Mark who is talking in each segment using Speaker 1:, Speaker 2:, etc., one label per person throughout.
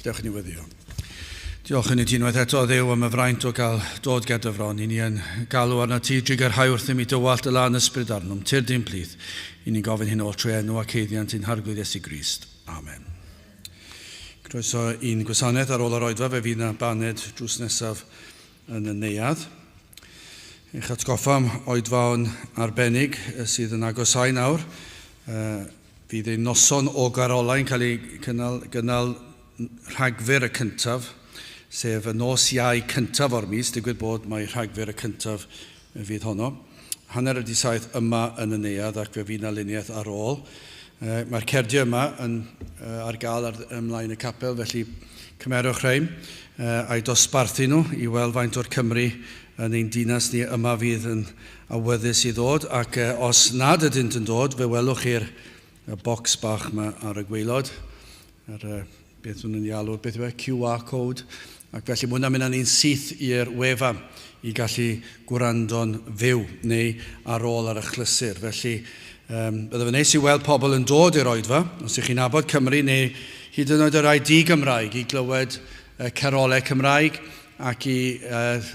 Speaker 1: Gadewch i ni weddio. Diolch yn i ti unwaith eto, Dduw, am y fraint o gael dod ger dy fron. I ni yn galw arno ti, drugarhau wrthym i dywallt y lân ysbryd arnom, tyrd i'n plith. I ni'n gofyn hyn oll trwy enw ac haeddiant ein Harglwydd Iesu Grist. Amen. Croeso i'n gwasanaeth ar ôl yr oedfa, fe fydd na baned drws nesaf yn y neuadd. Eich atgoffa am oedfaon arbennig sydd yn agosáu nawr. Fydd ein noson o garolau'n cael ei cynnal, gynnal Rhagfyr y cyntaf, sef y nos Iau cyntaf o'r mis, digwydd bod mai Rhagfyr y cyntaf fydd honno. 7:30 yma yn y neuadd ac fe fydd 'na luniaeth ar ôl. Mae'r cerdiau yma yn ar gael ar ymlaen y capel, felly cymerwch rhain a'u dosbarthu nhw i weld faint o'r Cymry yn ein dinas ni yma fydd yn awyddus i ddod, ac os nad ydynt yn dod, fe welwch chi'r bocs bach yma ar y gwaelod, yr, beth nhw'n ei alw, beth yw e, QR code, ac felly mae hwnna'n mynd â ni'n syth i'r wefan i gallu gwrando'n fyw neu ar ôl ar achlysur. Felly, um, bydde fe'n neis i weld pobl yn dod i'r oedfa, os ych chi'n nabod Cymru neu hyd yn oed y rhai di-Gymraeg i glywed carolau Cymraeg ac i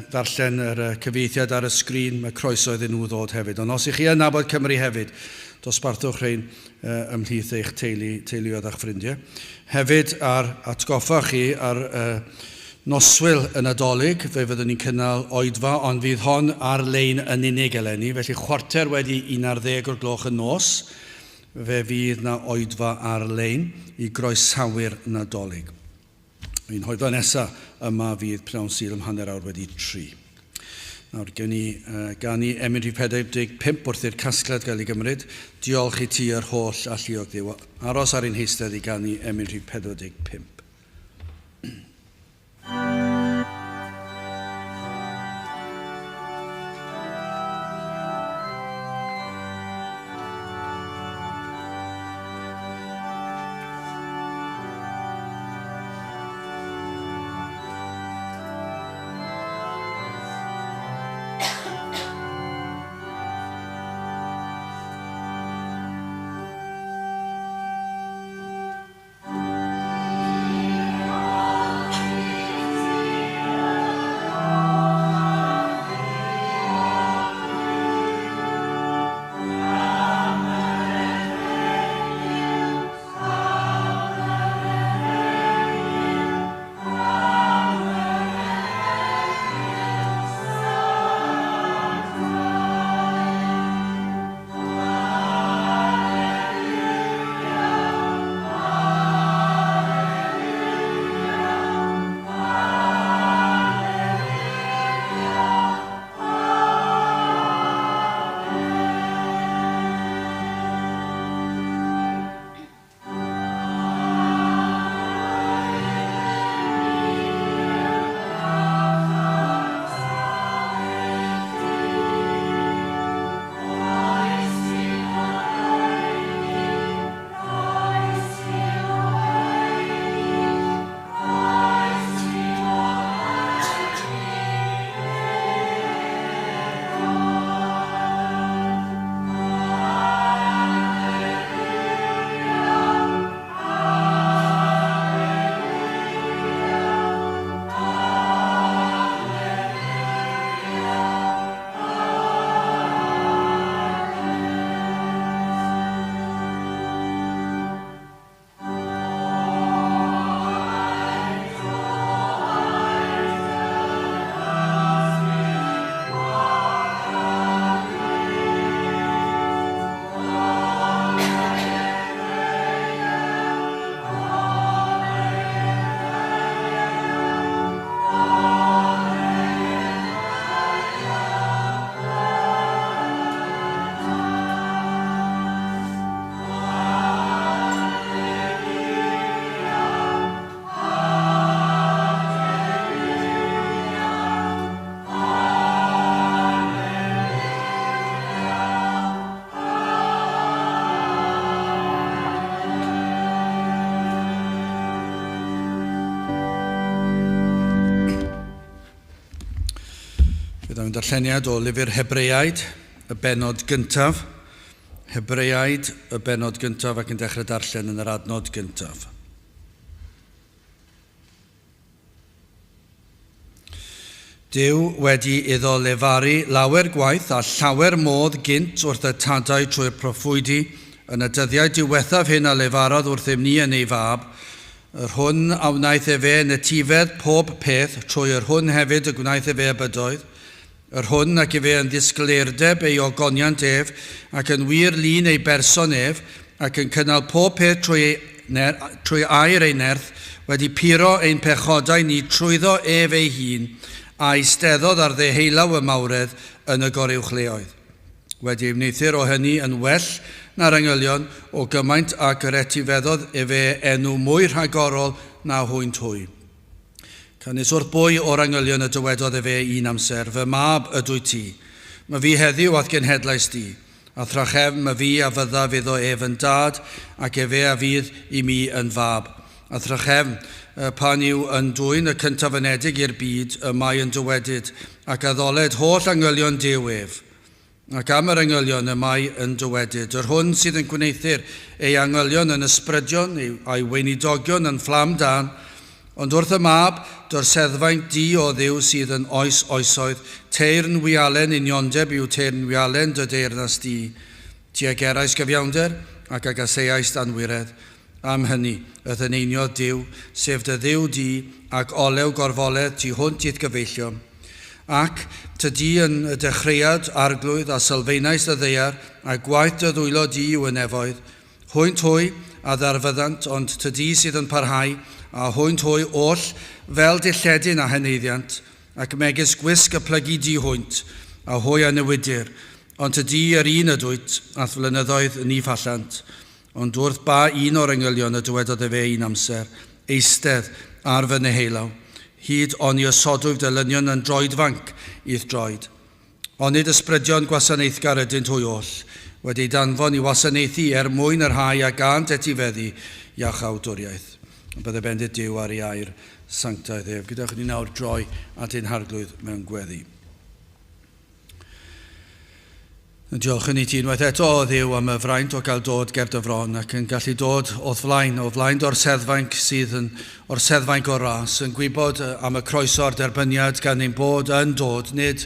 Speaker 1: ddarllen yr cyfieithiad ar y sgrin, mae croeso iddyn nhw ddod hefyd. Ond os ych chi yn nabod Cymru hefyd, dosbarthwch rhein ymhlith eich teulu, teuluoedd a'ch ffrindiau. Hefyd, ar atgoffa chi ar noswyl y Nadolig, fe fyddwn ni'n cynnal oedfa, ond fydd hon ar-lein yn unig eleni, felly 11:15 o'r gloch y nos, fe fydd na oedfa ar-lein i groesawu'r Nadolig. Ein hoedfa nesa yma fydd pnawn Sul am 3:30. Nawr, gewn ni uh, ganu emyn rhif 45 wrth i'r casgliad gael ei gymryd. Diolch i ti yr holl alluog Dduw. Aros ar ein heistedd i ganu emyn rhif 45. Gyda'n darlleniad o lyfr Hebreaid, y bennod gyntaf. Hebreaid, y bennod gyntaf ac yn dechrau darllen yn yr adnod gyntaf. Duw wedi iddo lefaru lawer gwaith a llawer modd gynt wrth y tadau trwy'r proffwydi, yn y dyddiau diwethaf hyn a lefarodd wrthym ni yn ei fab, yr hwn a wnaeth efe yn etifedd pob peth, trwy yr hwn hefyd y gwnaeth efe y bydoedd, yr hwn ac efe yn ddisgleirdeb ei ogoniant ef, ac yn wir lun ei berson ef, ac yn cynnal pob peth trwy, ei, ner, trwy air ei nerth, wedi puro ein pechodau ni trwyddo ef ei hun, a eisteddodd ar ddeheulaw y mawredd yn y goruwchleoedd. Wedi ei wneuthur o hynny yn well na'r angylion, o gymaint ac yr etifeddodd efe enw mwy rhagorol na hwynt hwy. Canys wrth bwy o'r angylion y dywedodd efe un amser, Fy mab ydwyt ti, myfi heddiw a'th genhedlais di, a thrachefn myfi a fyddaf iddo ef yn dad, ac efe a fydd i mi yn fab. A thrachefn, pan yw yn dwyn y cyntaf-anedig i'r byd, y mae yn dywedyd, ac addoled holl angylion Duw ef. Ac am yr angylion y mae yn dywedyd, Yr hwn sydd yn gwneuthur ei angylion yn ysbrydion, a'i weinidogion yn fflam dân, ond wrth y Mab, dorseddfainc di o Dduw sydd yn oes oesoedd, teyrn wialen uniondeb yw teyrn wialen dy deyrnas di. Ti a gerais gyfiawnder, ac a gaseaist anwiredd. Am hynny, y'th eneiniodd Duw, sef dy Dduw di, ac olew gorfoledd tu hwnt i'th gyfeillion. Ac, tydi yn y dechreuad, Arglwydd, a sylfaenais y ddaear, a gwaith dy ddwylo di yw y nefoedd. Hwynt hwy a ddarfyddant, ond tydi sydd yn parhau, a hwynt hwy oll fel dilledyn a heneiddiant, ac megis gwisg y plygu di hwynt, a hwy a newidir, ond tydi yr un ydwyt, a'th flynyddoedd ni phallant. Ond wrth ba un o'r angylion y dywedodd efe un amser, Eistedd ar fy neheulaw, hyd oni osodwyf dy lynion yn droedfanc i'th droed? Onid ysbrydion gwasanaethgar ydynt hwy oll, wedi eu danfon i wasanaethu er mwyn y rhai a gânt etifeddu iachawdwriaeth? A bydde bendith Duw ar ei air sanctaidd ef. Gadewch i ni nawr droi at ein Harglwydd mewn gweddi. Diolchwn i ti unwaith eto, o Dduw, am y fraint o gael dod ger dy fron ac yn gallu dod o'th flaen, o flaen dy orseddfainc sydd yn orseddfainc o ras, yn gwybod am y croeso a'r derbyniad gan ein bod yn dod, nid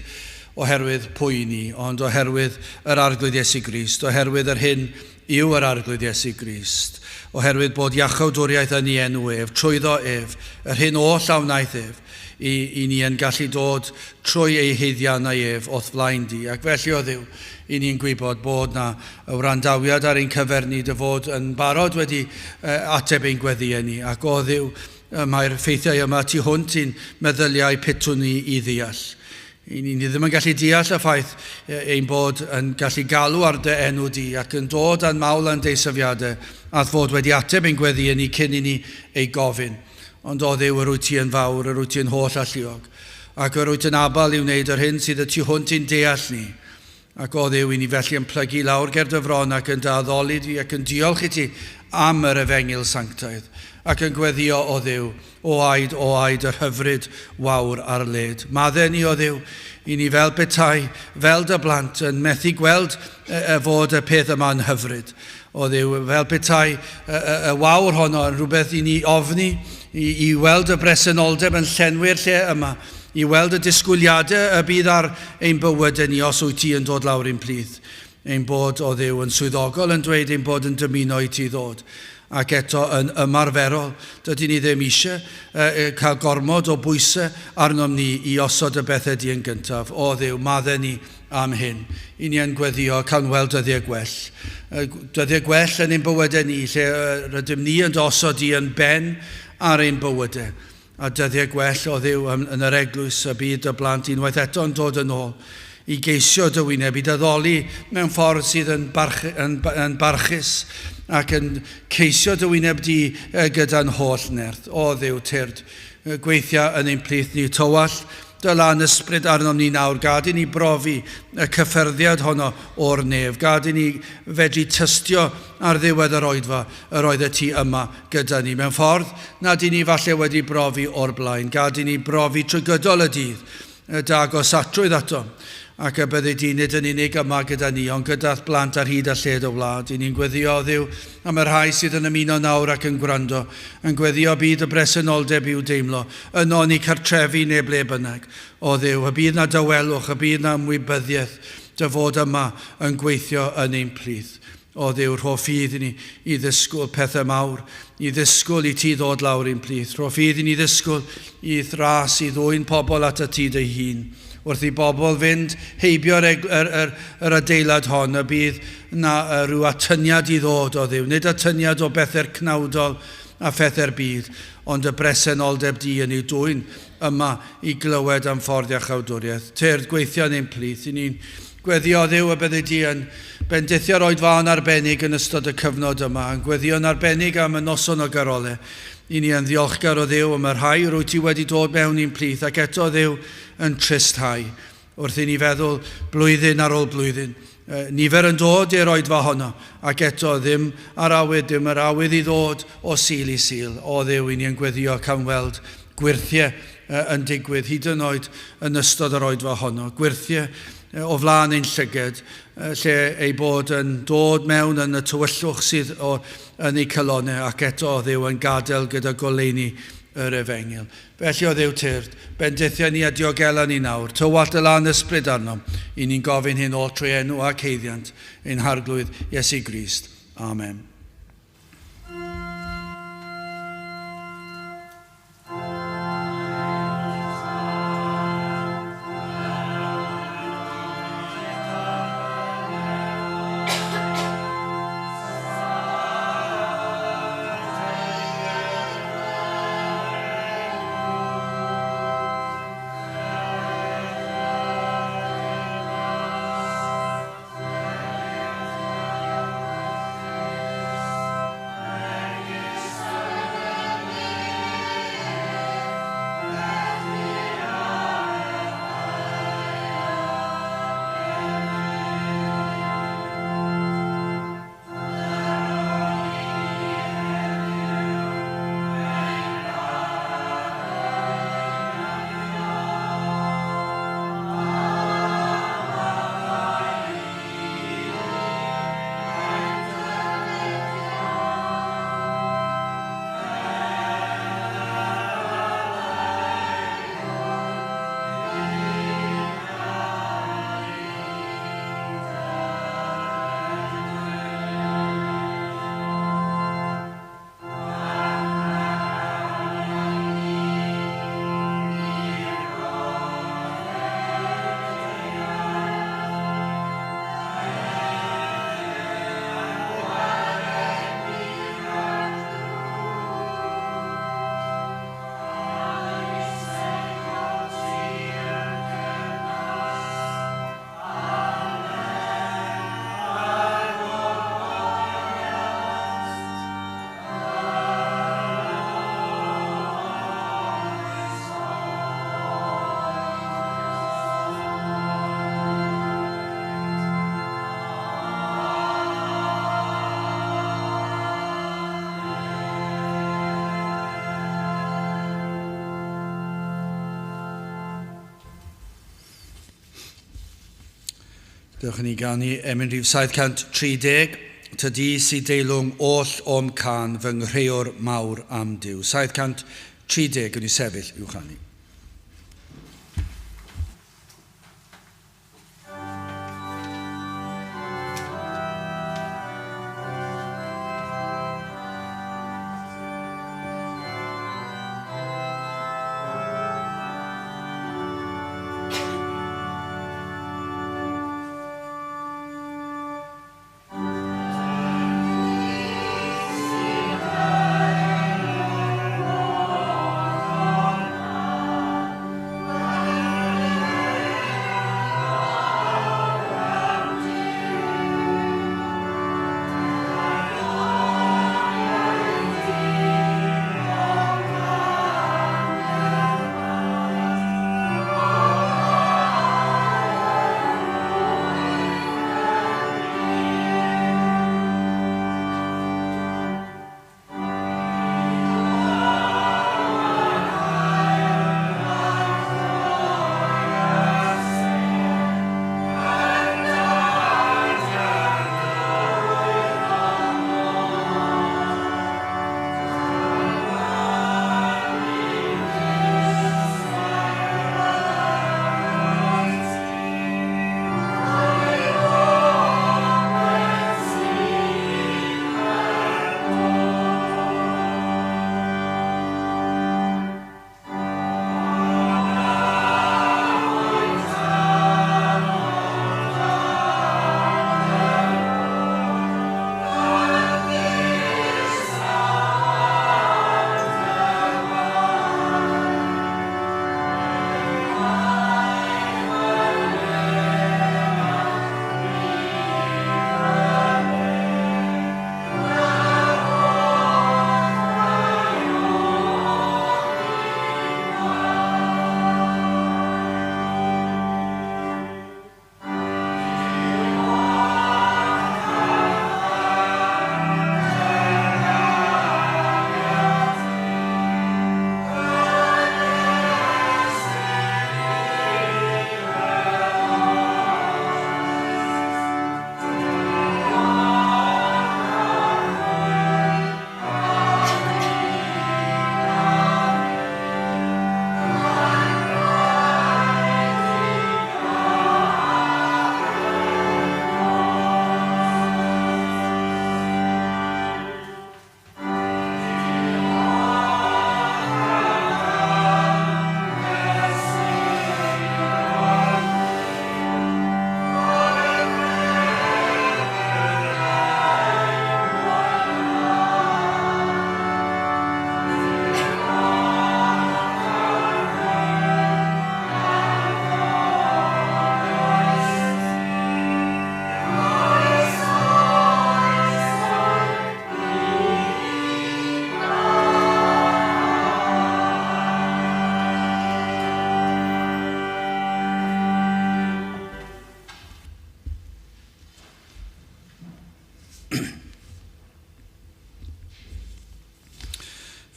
Speaker 1: oherwydd pwy i ni, ond oherwydd yr Arglwydd Iesu Grist, oherwydd yr hyn yw yr Arglwydd Iesu Grist, oherwydd bod iachawdwriaeth yn ei enw ef, trwyddo ef, yr hyn oll a wnaeth ef, i, i ni yn gallu dod trwy ei haeddiannau ef o'th flaen di. Ac felly, o Dduw, i ni'n gwybod bod na y wrandawiad ar ein cyfer ni, dy fod yn barod wedi ateb ein gweddïau ni. Ac o Dduw, mae'r ffeithiau yma tu hwnt i'n meddyliau pitwn ni i ddeall. I ni, ni ddim yn gallu deall y ffaith ein bod yn gallu galw ar dy enw di ac yn dod â'n mawl a'n deisyfiadau a'th fod wedi ateb ein gweddïau ni cyn i ni ei gofyn. Ond o Dduw, yr wyt ti yn fawr, yr wyt ti yn holl alluog, ac yr wyt yn abal i wneud yr hyn sydd y tu hwnt i'n deall ni. Ac o Dduw, i ni felly yn plygu lawr ger dy fron ac yn dy addoli di ac yn diolch i ti am yr efengyl sanctaidd, ac yn gweddio, o Dduw, o aed, o aed yr hyfryd wawr ar led. Madde ni, o Dduw, i ni fel petai, fel dy blant, yn methu gweld y, y fod y peth yma'n hyfryd. O Dduw, fel petai y, y, y wawr honno yn rhywbeth i ni ofni, i, i weld y bresenoldeb yn llenwi'r lle yma, i weld y disgwyliadau y bydd ar ein bywydau ni os wyt ti yn dod lawr i'n plith. Ein bod, o Dduw, yn swyddogol yn dweud ein bod yn dymuno i ti ddod, ac eto yn ymarferol, dydyn ni ddim eisiau cael gormod o bwysau arnom ni i osod y bethau di yn gyntaf. O Dduw, maddau ni am hyn. I ni yn gweddio, cawn weld dyddiau gwell. Dyddiau gwell yn ein bywydau ni, lle rydym ni yn dy osod di yn ben ar ein bywydau. A dyddiau gwell, o Dduw, yn yr eglwys y bydd dy blant unwaith eto yn dod yn ôl i geisio dy wyneb, i dy addoli mewn ffordd sydd yn, barch, yn, yn barchus ac yn ceisio dy wyneb di gyda'n holl nerth. O Dduw, tyrd, gweithia yn ein plith ni, tywallt dy lan ysbryd arnom ni nawr. Gad i ni brofi y cyffyrddiad honno o'r nef. Gad i ni fedru tystio ar ddiwedd yr oedfa yr oeddet ti yma gyda ni. Mewn ffordd nad i ni falle wedi brofi o'r blaen. Gad i ni brofi trwy gydol y dydd dy agosatrwydd ato. Ac y byddi di nid yn unig yma gyda ni, ond gyda'th blant ar hyd a lled y wlad. I ni'n gweddio Dduw am y rhai sydd yn ymuno nawr ac yn gwrando, yn gweddio bydd y bresenoldeb i'w deimlo, yno yn eu cartrefi neu ble bynnag. O Dduw, y bydd na dawelwch, y bydd na ymwybyddiaeth dy fod yma yn gweithio yn ein plith. O Dduw, rho ffydd i ni i ddisgwyl pethau mawr, i ddisgwyl i ti ddod lawr i'n plith. Rho ffydd i ni ddisgwyl i'th ras i ddwyn pobl at y ti dy hun. Wrth i bobl fynd heibio'r yr adeilad hon, y bydd na rhyw atyniad i ddod o Dduw. Nid atyniad o bethau'r cnawdol a phethau'r byd, ond y bresenoldeb di yn ei dwyn yma i glywed am ffordd iachawdwriaeth. Tyrd gweithio yn ein plith. I ni'n gweddio Dduw y byddi di yn bendithio'r oedfaon arbennig yn ystod y cyfnod yma, yn gweddio'n arbennig am y noson o garolau. I ni yn ddiolchgar o Dduw am y rhai rwy ti wedi dod mewn i'n plith, ac eto Dduw yn tristhau. Wrth i ni feddwl blwyddyn ar ôl blwyddyn, nifer yn dod i'r oedfa honno, ac eto ddim ar awydd, dim yr awydd i ddod o Sul i Sul. O Dduw, i ni yn gweddio cawn weld gwyrthiau yn digwydd hyd yn oed yn ystod yr oedfa honno. Gwyrthiau o flaen ein llyged, lle ei bod yn dod mewn yn y tywyllwch sydd yn eu calonnau, ac eto o Dduw yn gadael gyda goleuni yr efengyl. Felly o Dduw tyrd, bendithia ni a diogela ni nawr, tywallt y lan ysbryd arnom, i ni'n gofyn hyn oll trwy enw ac haeddiant ein Harglwydd Iesu Grist. Amen. Dewch i ni ganu emyn rhif 730, Tydi sy deilwng oll o'm cân fy nghrëwr mawr am Duw. 730 yn ei sefyll i'w chanu.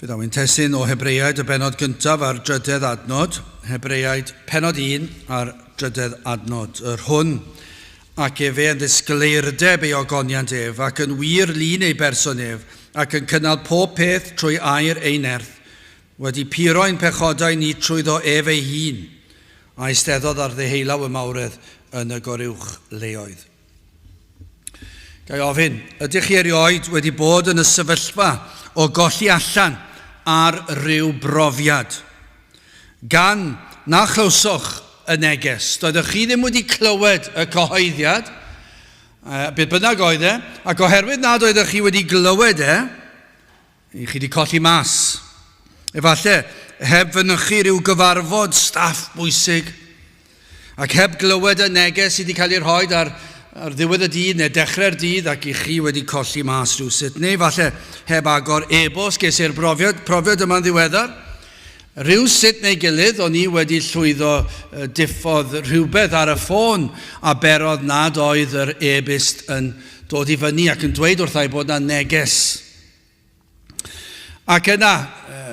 Speaker 1: Fe ddaw ein testun o Hebreaid y bennod gyntaf a'r drydedd adnod, Hebreaid pennod 1 a'r drydedd adnod, yr hwn ac efe yn ddisgleirdeb ei ogoniant ef, ac yn wir lun ei berson ef, ac yn cynnal pob peth trwy air ei nerth, wedi puro ein pechodau ni trwyddo ef ei hun, a eisteddodd ar ddeheulaw y mawredd yn y goruwch leoedd. Ga i ofyn, ydych chi erioed wedi bod yn y sefyllfa o golli allan ar ryw brofiad? Gan na chlywsoch y neges, doeddech chi ddim wedi clywed y cyhoeddiad, beth bynnag oedd e, ac oherwydd nad oeddech chi wedi glywed e, i chi wedi colli mas. Efallai heb fynychu rhyw gyfarfod staff bwysig ac heb glywed y neges sydd wedi cael ei rhoi ar, ar ddiwedd y dydd neu dechrau'r dydd ac i chi wedi colli mas rhywsut. Neu falle heb agor e-bost, ges i'r brofiad, profiad yma'n ddiweddar. Rhywsut neu gilydd, o'n i wedi llwyddo diffodd rhywbeth ar y ffôn a berodd nad oedd yr e-byst yn dod i fyny ac yn dweud wrtha i bod 'na neges. Ac yna,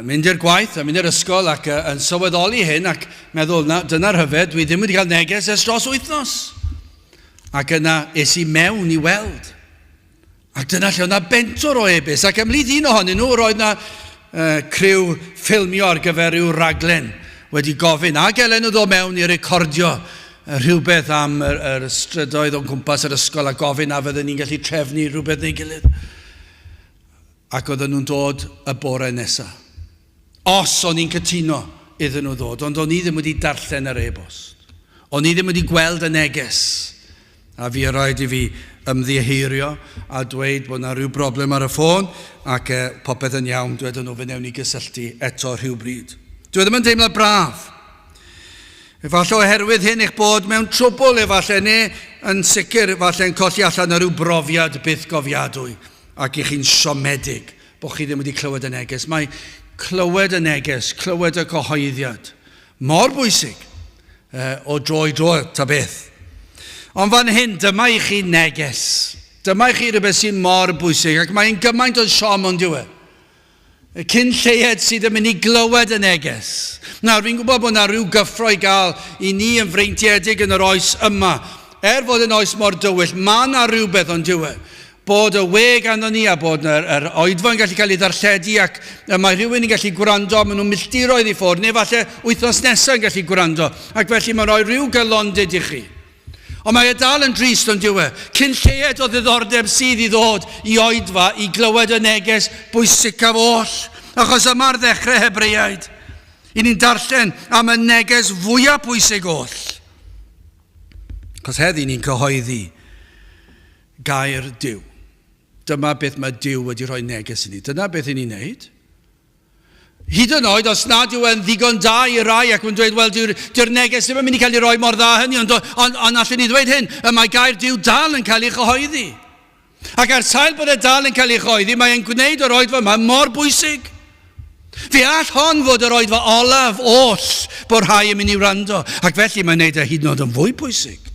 Speaker 1: mynd i'r gwaith a mynd i'r ysgol ac yn sylweddoli hyn ac meddwl, na, dyna rhyfedd, dwi ddim wedi cael neges ers dros wythnos. Ac yna es i mewn i weld. Ac dyna lle oedd 'na bentwr o e-byst, ac ymhlith un ohonyn nhw roedd 'na uh, criw ffilmio ar gyfer rhyw raglen wedi gofyn, a gelen nhw ddod mewn i recordio rhywbeth am yr, yr strydoedd o'n cwmpas yr ysgol a gofyn a fydden ni'n gallu trefnu rhywbeth neu gilydd. Ac oedden nhw'n dod y bore nesa. Os o'n i'n cytuno iddyn nhw ddod, ond o'n i ddim wedi darllen yr e-bost. O'n i ddim wedi gweld y neges. A fi rhaid i fi ymddiheurio a dweud bod 'na rhyw broblem ar y ffôn ac eh, popeth yn iawn, dwedon nhw fe wnewn ni gysylltu eto rhywbryd. Dwi e ddim yn teimlo braf. Efallai oherwydd hyn eich bod mewn trwbl, efallai neu yn sicr, efallai yn colli allan ar ryw brofiad byth gofiadwy ac i chi'n siomedig bod chi ddim wedi clywed y neges. Mae clywed y neges, clywed y cyhoeddiad, mor bwysig o dro i dro, ta beth. Ond fan hyn, dyma i chi neges. Dyma i chi rhywbeth sy'n mor bwysig, ac mae'n gymaint o siom ond yw e. Y cyn lleied sydd yn mynd i glywed y neges. Nawr, fi'n gwybod bod yna rhyw gyffro i gael i ni yn freintiedig yn yr oes yma. Er fod yn oes mor dywyll, mae yna rhywbeth ond dyw e. Bod y we ganddo ni a bod yr, yr oedfa yn gallu cael ei ddarlledu ac mae rhywun yn gallu gwrando, maen nhw'n milltiroedd i ffwrdd, neu falle wythnos nesaf yn gallu gwrando. Ac felly mae'n rhoi rhyw gylondid i chi. Ond mae e dal yn drist, ond dyw e? Cyn lleied o ddiddordeb sydd i ddod i oedfa i glywed y neges bwysicaf oll, achos yma ar ddechrau Hebreaid, i ni'n darllen am y neges fwyaf pwysig oll. Achos heddi ni'n cyhoeddi gair Duw. Dyma beth mae Duw wedi rhoi neges i ni. Dyna beth i ni'n neud. Hyd yn oed os nad yw e'n ddigon da i rai ac mae'n dweud, wel, dyw'r dyw neges ddim yn mynd i cael ei roi mor dda hynny, ond, ond, ond allwn ni ddweud hyn, y mae gair Duw dal yn cael ei chyhoeddi. Ac ar sail bod e dal yn cael ei chyhoeddi, mae'n gwneud yr oedfa yma mor bwysig. Fe all hon fod yr oedfa olaf oll bod rhai yn mynd i wrando, ac felly mae'n gwneud e hyd yn oed yn fwy pwysig.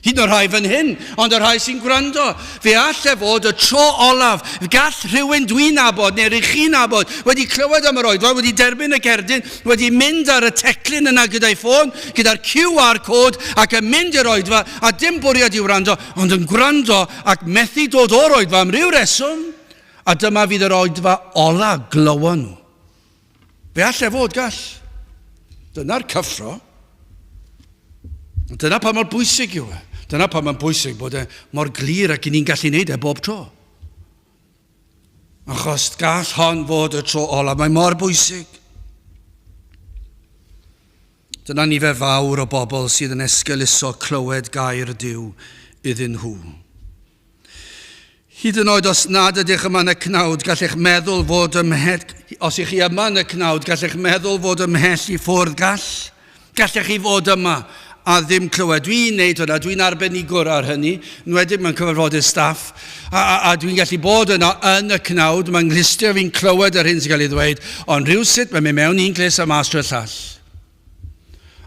Speaker 1: Hyd yn oed rhai fan hyn, ond y rhai sy'n gwrando. Fe all e fod y tro olaf. Gall rhywun dwi'n nabod neu rych chi'n nabod wedi clywed am yr oedfa, wedi derbyn y cerdyn, wedi mynd ar y teclyn yna gyda'i ffôn, gyda'r QR code ac yn mynd i'r oedfa a dim bwriad i wrando, ond yn gwrando ac methu dod o'r oedfa am ryw reswm, a dyma fydd yr oedfa ola glywon nhw. Fe all e fod, gall. Dyna'r cyffro. Dyna pa mor bwysig yw e. Dyna pa mor bwysig bod e mor glir ac i ni'n gallu neud e bob tro. Achos gall hon fod y tro olaf. Mae mor bwysig. Dyna nifer fawr o bobl sydd yn esgeuluso clywed gair Duw iddyn nhw. Hyd yn oed os nad ydych yma yn y cnawd, gall eich meddwl fod ymhell... Os ych chi yma yn y cnawd, gall eich meddwl fod ymhell i ffwrdd. Gall. Gallech chi fod yma a ddim clywed. Dwi'n neud hwnna, dwi'n arbenigwr ar hynny, yn wedi mewn cyfarfodydd staff, a, a, a dwi'n gallu bod yno yn y cnawd, mae'n nghlustio fi'n clywed yr hyn sy'n cael ei ddweud, ond rhywsut mae'n mynd mewn un glust a mas drwy'r llall.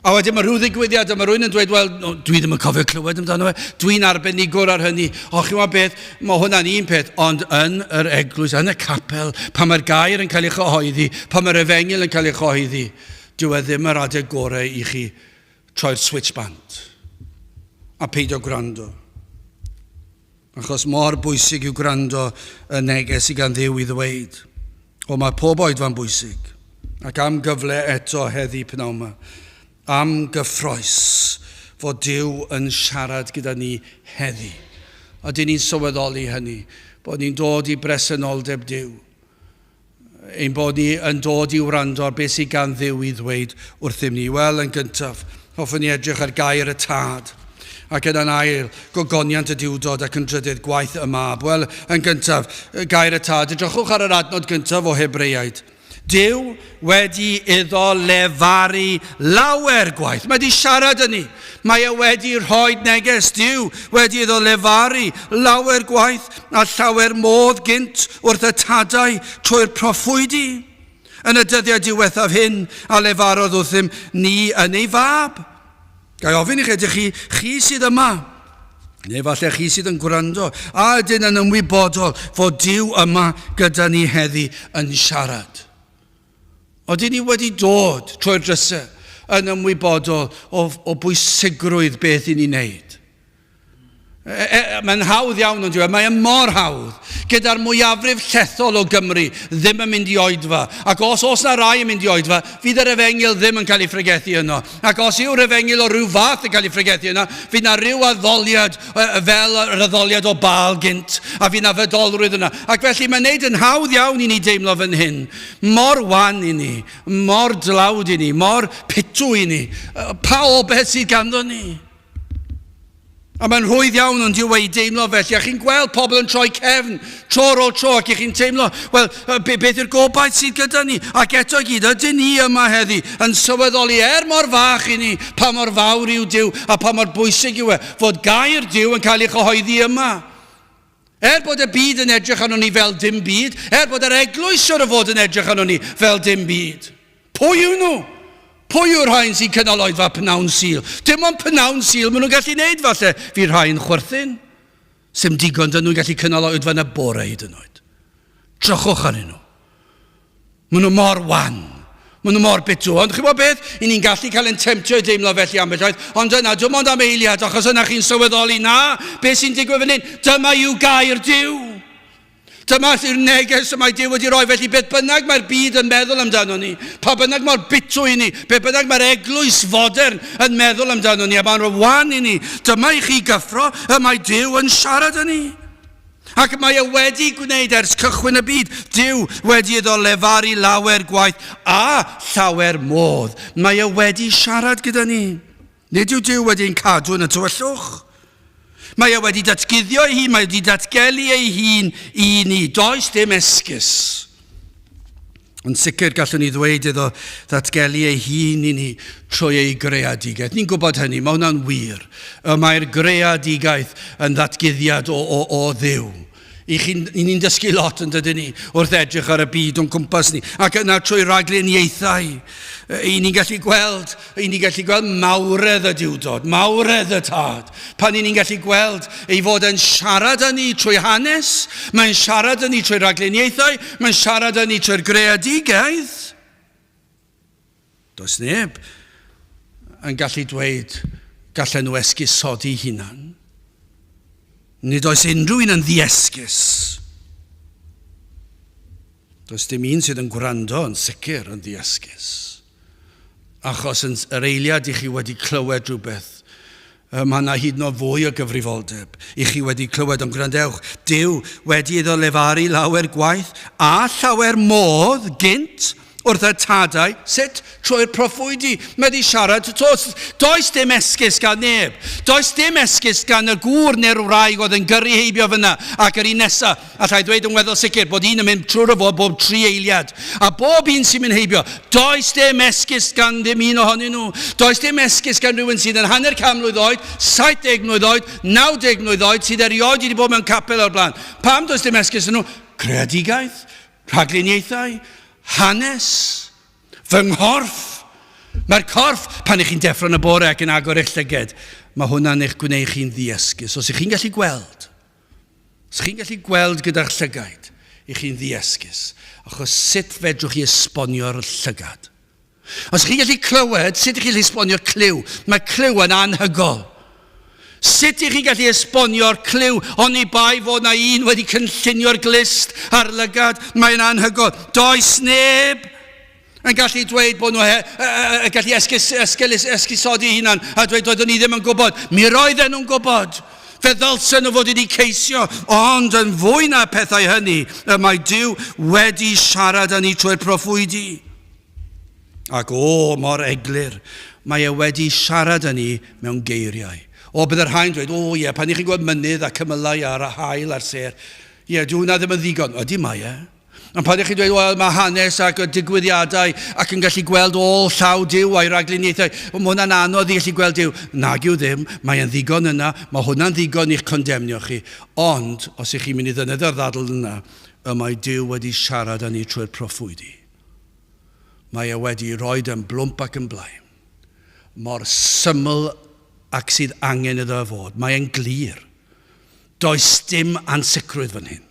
Speaker 1: A wedyn mae rhyw ddigwyddiad a mae rhywun yn dweud, wel, no, dwi ddim yn cofio clywed amdano fe, dwi'n arbenigwr ar hynny. O, chi'n gwybod beth, mae hwnna'n un peth, ond yn yr eglwys, yn y capel, pan mae'r gair yn cael ei chyhoeddi, pan mae'r efengyl yn cael ei chyhoeddi, dyw e ddim yr adeg gorau i chi troi'r switch bant a peidio gwrando. Achos mor bwysig yw gwrando y neges sydd gan Dduw i ddweud. O, mae pob oedfa'n bwysig. Ac am gyfle eto heddi pnawn yma. Am gyffroes fod Duw yn siarad gyda ni heddi. A dyn ni'n sylweddoli hynny, bod ni'n dod i bresenoldeb Duw. Ein bod ni yn dod i wrando ar beth sydd gan Dduw i ddweud wrthym ni. Wel, yn gyntaf, hoffwn ni edrych ar gair y Tad, ac yna'n ail, gogoniant y Duwdod, ac yn drydydd, gwaith y Mab. Wel, yn gyntaf, gair y Tad. Edrychwch ar yr adnod gyntaf o Hebreaid. Duw wedi iddo lefaru lawer gwaith. Mae wedi siarad yn ni. Mae e wedi rhoi neges. Duw wedi iddo lefaru lawer gwaith a llawer modd gynt wrth y tadau trwy'r proffwydi. Yn y dyddiau diwethaf hyn a lefarodd wrthym ni yn ei fab. Ga i ofyn i chi, ydych chi, chi sydd yma, neu falle chi sydd yn gwrando, a ydyn yn ymwybodol fod Duw yma gyda ni heddi yn siarad? Odyn ni wedi dod trwy'r drysau yn ymwybodol o, o bwysigrwydd beth i ni'n neud? E, e, mae'n hawdd iawn ond yw e, mae e mor hawdd. Gyda'r mwyafrif llethol o Gymru ddim yn mynd i oedfa. Ac os oes na rai yn mynd i oedfa, fydd yr efengyl ddim yn cael ei phregethu yno. Ac os yw'r efengyl o ryw fath yn cael ei phregethu yno, fydd na ryw addoliad fel yr addoliad o Baal gynt, a fydd na fydolrwydd yna. Ac felly mae'n neud yn hawdd iawn i ni deimlo fan hyn. Mor wan i ni, mor dlawd i ni, mor pitw i ni. Pa obaith sydd ganddo ni? A mae'n rhwydd iawn ond yw e i deimlo felly. A chi'n gweld pobl yn troi cefn tro ar ôl tro ac i chi'n teimlo, wel, be, beth yw'r gobaith sydd gyda ni? Ac eto i gyd, ydyn ni yma heddi yn sylweddoli er mor fach i ni pa mor fawr yw Duw a pa mor bwysig yw e fod gair Duw yn cael ei chyhoeddi yma. Er bod y byd yn edrych arnon ni fel dim byd, er bod yr eglwys siwr o fod yn edrych arnon ni fel dim byd. Pwy yw nhw? Pwy yw'r rhain sy'n cynnal oedfa pnawn Sul? Dim ond pnawn Sul maen nhw'n gallu neud falle. Fydd rhai yn chwerthin. Sim digon dyn nhw'n gallu cynnal oedfa yn y bore hyd yn oed. Drychwch arnyn nhw. Maen nhw mor wan. Maen nhw mor bitw. Ond chi'n gwybod beth? I ni'n gallu cael ein temtio i deimlo felly ambell waith. Ond yna, dim ond am eiliad, achos yna chi'n sylweddoli, na, beth sy'n digwydd fan hyn? Dyma yw gair Duw. Dyma yw'r neges y mae Duw wedi rhoi, felly beth bynnag mae'r byd yn meddwl amdano ni, pa bynnag mor bitw i ni, beth bynnag mae'r eglwys fodern yn meddwl amdano ni, a mae'n wan i ni, dyma i chi gyffro y mae Duw yn siarad â ni. Ac mae e wedi gwneud ers cychwyn y byd, Duw wedi iddo lefaru lawer gwaith a llawer modd. Mae e wedi siarad gyda ni. Nid yw Duw wedi ein cadw yn y tywyllwch. Mae e wedi datguddio ei hun, mae wedi datgelu ei hun i ni. Does dim esgus. Yn sicr gallwn ni ddweud iddo ddatgelu ei hun i ni trwy ei greadigaeth. Ni'n gwybod hynny, mae hwnna'n wir. Y mae'r greadigaeth yn ddatguddiad o, o, o Dduw. I chi'n, i ni'n dysgu lot yn dydyn ni wrth edrych ar y byd o'n cwmpas ni. Ac yna trwy ragluniaethau, i ni'n gallu gweld, i ni'n gallu gweld mawredd y Duwdod, mawredd y Tad. Pan i ni'n gallu gweld ei fod yn siarad â ni trwy hanes, mae'n siarad â ni trwy ragluniaethau, mae'n siarad â ni trwy'r greadigaeth. Does neb yn gallu dweud gallen nhw esgusodi hunan. Nid oes unrhyw un yn ddiesgus. Does dim un sydd yn gwrando yn sicr yn ddiesgus. Achos yn yr eiliad i chi wedi clywed rhywbeth, mae yna hyd yn oed fwy o gyfrifoldeb i chi wedi clywed, ond gwrandewch, Duw wedi iddo lefaru lawer gwaith a llawer modd gynt wrth y tadau, sut? Trwy'r proffwydi. Mae wedi siarad, does, does dim esgus gan neb. Does dim esgus gan y gŵr neu'r wraig oedd yn gyrru heibio fyna ac yr un nesa. Alla i ddweud yn weddol sicr bod un yn mynd trwy'r fo bob tri eiliad. A bob un sy'n mynd heibio, does dim esgus gan ddim un ohonyn nhw. Does dim esgus gan rhywun sydd yn hanner can mlwydd oed, 70 mlwydd oed, 90 mlwydd oed, sydd erioed wedi bod mewn capel o'r blaen. Pam does dim esgus yn nhw? Creadigaeth, rhagluniaethau, hanes, fy nghorff. Mae'r corff, pan ych chi'n deffro yn y bore ac yn agor eich llyged, mae hwnna'n eich gwneud chi'n ddiesgus. Os ych chi'n gallu gweld, os chi'n gallu gweld gyda'ch llygaid, ych chi'n ddiesgus. Achos sut fedrwch chi esbonio'r llygad? Os chi'n gallu clywed, sut ych chi'n gallu esbonio clyw? Mae clyw yn anhygol. Sut ych chi'n gallu esbonio'r clyw oni bai fod na un wedi cynllunio'r glust a'r lygad? Mae'n anhygol. Does neb yn gallu dweud bod nhw he, e, e, gallu esgus, esgus, esgusodi hunan a dweud doeddwn ni ddim yn gwybod. Mi roedden nhw'n gwybod. Fe ddylsen nhw fod wedi ceisio, ond yn fwy na pethau hynny, y mae Duw wedi siarad â ni trwy'r proffwydi. Ac o, mor eglur, mae e wedi siarad â ni mewn geiriau. O, bydd y rhai'n dweud, o ie, pan i chi'n gweld mynydd a cymylau a'r haul a'r sêr, ie, dyw hwnna ddim yn ddigon. Ydy, mae e. Ond pan ych chi'n dweud, wel, mae hanes ac y digwyddiadau ac yn gallu gweld ôl llaw Duw a'i ragluniaethau, mae hwnna'n anodd i gallu gweld Duw. Nag yw ddim, mae e'n ddigon yna, mae hwnna'n ddigon i'ch condemnio chi. Ond, os ych chi'n mynd i ddefnyddio'r ddadl yna, y mae Duw wedi siarad â ni trwy'r proffwydi. Mae e wedi rhoid yn blwmp ac yn blaen. Mor syml ac sydd angen iddo e fod. Mae e'n glir. Does dim ansicrwydd fan hyn.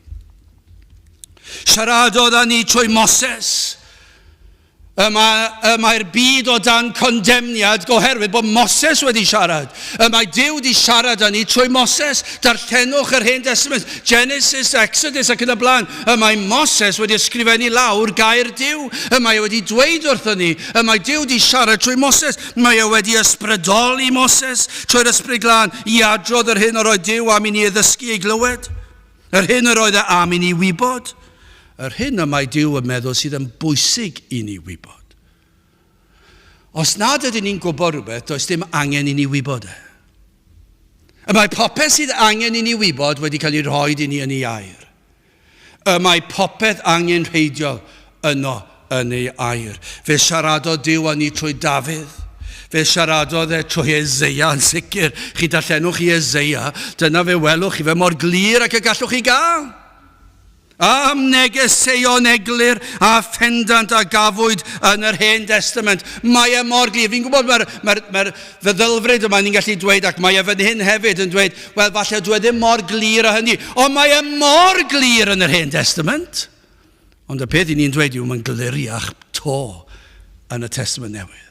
Speaker 1: Siaradodd â ni trwy Moses. Y mae, y mae'r byd o dan condemniad oherwydd bod Moses wedi siarad. Y mae Duw wedi siarad â ni trwy Moses. Darllenwch yr Hen Testament, Genesis, Exodus ac yn y blaen. Y mae Moses wedi ysgrifennu lawr gair Duw. Y mae e wedi dweud wrthon ni. Y mae Duw wedi siarad trwy Moses. Mae e wedi ysbrydoli Moses trwy'r Ysbryd Glân i adrodd yr hyn yr oedd Duw am i ni ei ddysgu ei glywed. Yr hyn yr oedd e am i ni wybod. Yr hyn y mae Duw yn meddwl sydd yn bwysig i ni wybod. Os nad ydyn ni'n gwybod rhywbeth, does dim angen i ni wybod e. Y mae popeth sydd angen i ni wybod wedi cael ei rhoi i ni yn ei air. Y mae popeth angenrheidiol yno yn ei air. Fe siaradodd Duw â ni trwy Dafydd. Fe siaradodd e trwy Eseia yn sicr. Chi darllenwch chi Eseia, dyna fe welwch chi fe mor glir ac y gallwch chi gael. Am negeseuon eglur a phendant a gafwyd yn yr Hen Destament. Mae e mor glir. Fi'n gwybod mae'r mae mae feddylfryd yma ni'n gallu dweud, ac mae e fan hyn hefyd yn dweud, wel, falle dwi e ddim mor glir â hynny. Ond mae e mor glir yn yr Hen Testament. Ond y peth i ni'n dweud yw mae'n gliriach to yn y Testament Newydd.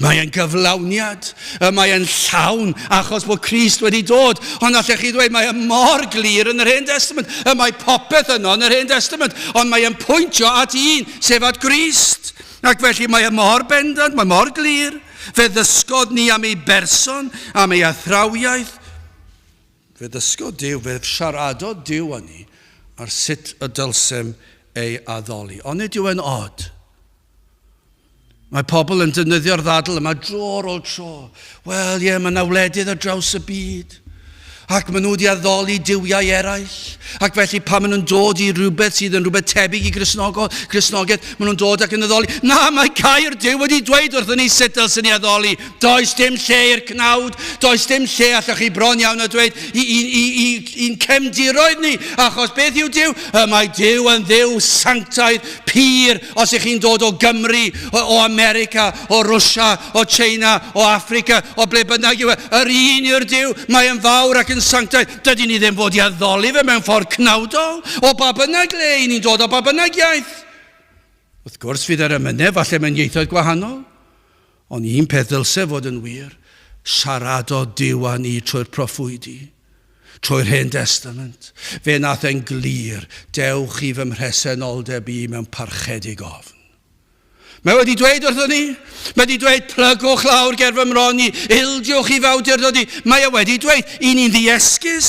Speaker 1: Mae e'n gyflawniad, y mae e'n llawn achos bod Crist wedi dod. Ond allech chi ddweud, mae e mor glir yn yr Hen Testament. Y mae popeth yno yn yr Hen Testament, ond mae e'n pwyntio at un, sef at Grist. Ac felly mae e mor bendant, mae mor glir. Fe ddysgodd ni am ei berson, am ei athrawiaeth. Fe ddysgodd Duw, fe siaradodd Duw â ni ar sut y dylsem ei addoli. Ond nid yw e'n od. Mae pobl yn defnyddio'r ddadl yma dro ar ôl tro. Wel, ie, mae yna wledydd ar draws y byd. Ac maen nhw wedi addoli duwiau eraill. Ac felly pan maen nhw'n dod i rhywbeth sydd yn rhywbeth tebyg i Gristnogol, Gristnogaeth, maen nhw'n dod ac yn addoli. Na, mae gair Duw wedi dweud wrthyn ni sut dylsyn ni addoli. Does dim lle i'r cnawd, does dim lle allwch chi bron iawn a dweud i, i, i, i, i'n cefndiroedd ni, achos beth yw Duw? Y mae Duw yn Dduw sanctaidd, pur, os ych chi'n dod o Gymru, o, o America, o Rwsia, o China, o Affrica, o ble bynnag yw e, yr un yw'r Duw, mae yn fawr ac yn sanctaidd. Dydyn ni ddim fod i addoli fe mewn ffordd cnawdol, o ba bynnag le i ni'n dod, o ba bynnag iaith. Wrth gwrs, fydd yr emynau falle mewn ieithoedd gwahanol, ond un peth ddylse fod yn wir, siaradodd Duw â ni trwy'r proffwydi. Trwy'r Hen Destament, fe nath e'n glir, dewch i fy mhresenoldeb i mewn parchedig ofn. Mae wedi dweud wrthon ni, mae wedi dweud plygwch lawr ger fy mron i, ildiwch i fy awdurdod i. Mae e wedi dweud, i ni'n ddiesgus.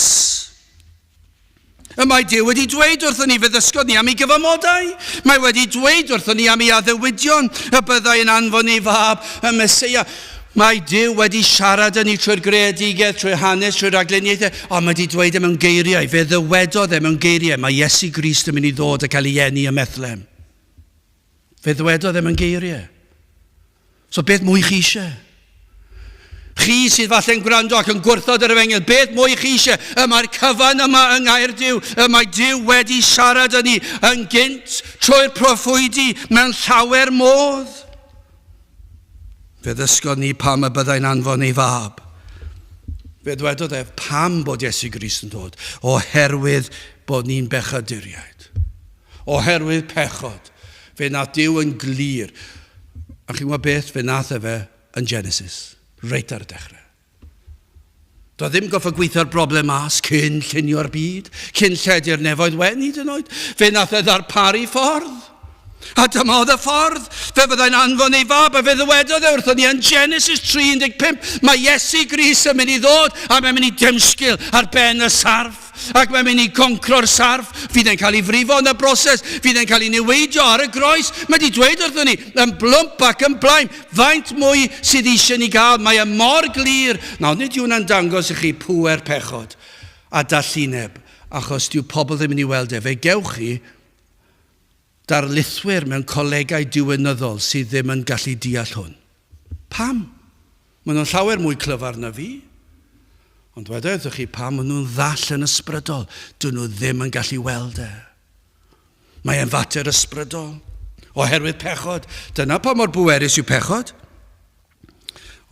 Speaker 1: Y mae Duw wedi dweud wrthon ni, fe ddysgodd ni am ei gyfamodau. Mae wedi dweud wrthon ni am ei addewidion, y byddai yn anfon ei fab, y Meseia. Mae Duw wedi siarad â ni trwy'r greadigaeth, trwy hanes, trwy ragluniaethau, ond mae wedi dweud e mewn geiriau. Fe ddywedodd e mewn geiriau, mae Iesu Grist yn mynd i ddod a cael ei eni ym Methlehem. Fe ddywedodd e mewn geiriau. So beth mwy chi eisiau? Chi sydd falle'n gwrando ac yn gwrthod yr efengyl, beth mwy chi eisiau? Y mae'r cyfan yma yng Ngair Duw, y mae Duw wedi siarad â ni yn gynt trwy'r proffwydi mewn llawer modd. Fe ddysgodd ni pam y byddai'n anfon ei fab. Fe ddwedodd ef pam bod Iesu Grist yn dod. Oherwydd bod ni'n bechaduriaid. Oherwydd pechod. Fe nath Duw yn glir. A chi'n gwybod beth? Fe nath e fe yn Genesis. Reit ar y dechrau. Doedd ddim goffa gweithio'r broblem mas cyn llunio'r byd, cyn lledu'r nefoedd wen hyd yn oed. Fe nath e ddarparu ffordd. A dyma oedd y ffordd. Fe fyddai'n anfon ei fab, a fe ddywedodd e wrthon ni yn Genesis 3.15, mae Iesu Grist yn mynd i ddod, a mae'n mynd i dymsgil ar ben y sarff. Ac mae'n mynd i goncro'r sarff, fydd e'n cael ei frifo yn y broses, fydd e'n cael ei niweidio ar y groes. Mae wedi dweud wrthon ni, yn blwmp ac yn blaen, faint mwy sydd eisiau ni gael. Mae e mor glir. Nawr, nid yw hwnna'n dangos i chi pŵer pechod a dallineb, achos dyw pobl ddim yn ei weld e. Fe gewch chi darlithwyr mewn colegau diwinyddol sydd ddim yn gallu deall hwn. Pam? Maen nhw'n llawer mwy clyfar na fi. Ond dweda wrthych chi pam maen nhw'n ddall yn ysbrydol. Dyn nhw ddim yn gallu weld e. Mae e'n fater ysbrydol. Oherwydd pechod. Dyna pa mor bwerus yw pechod.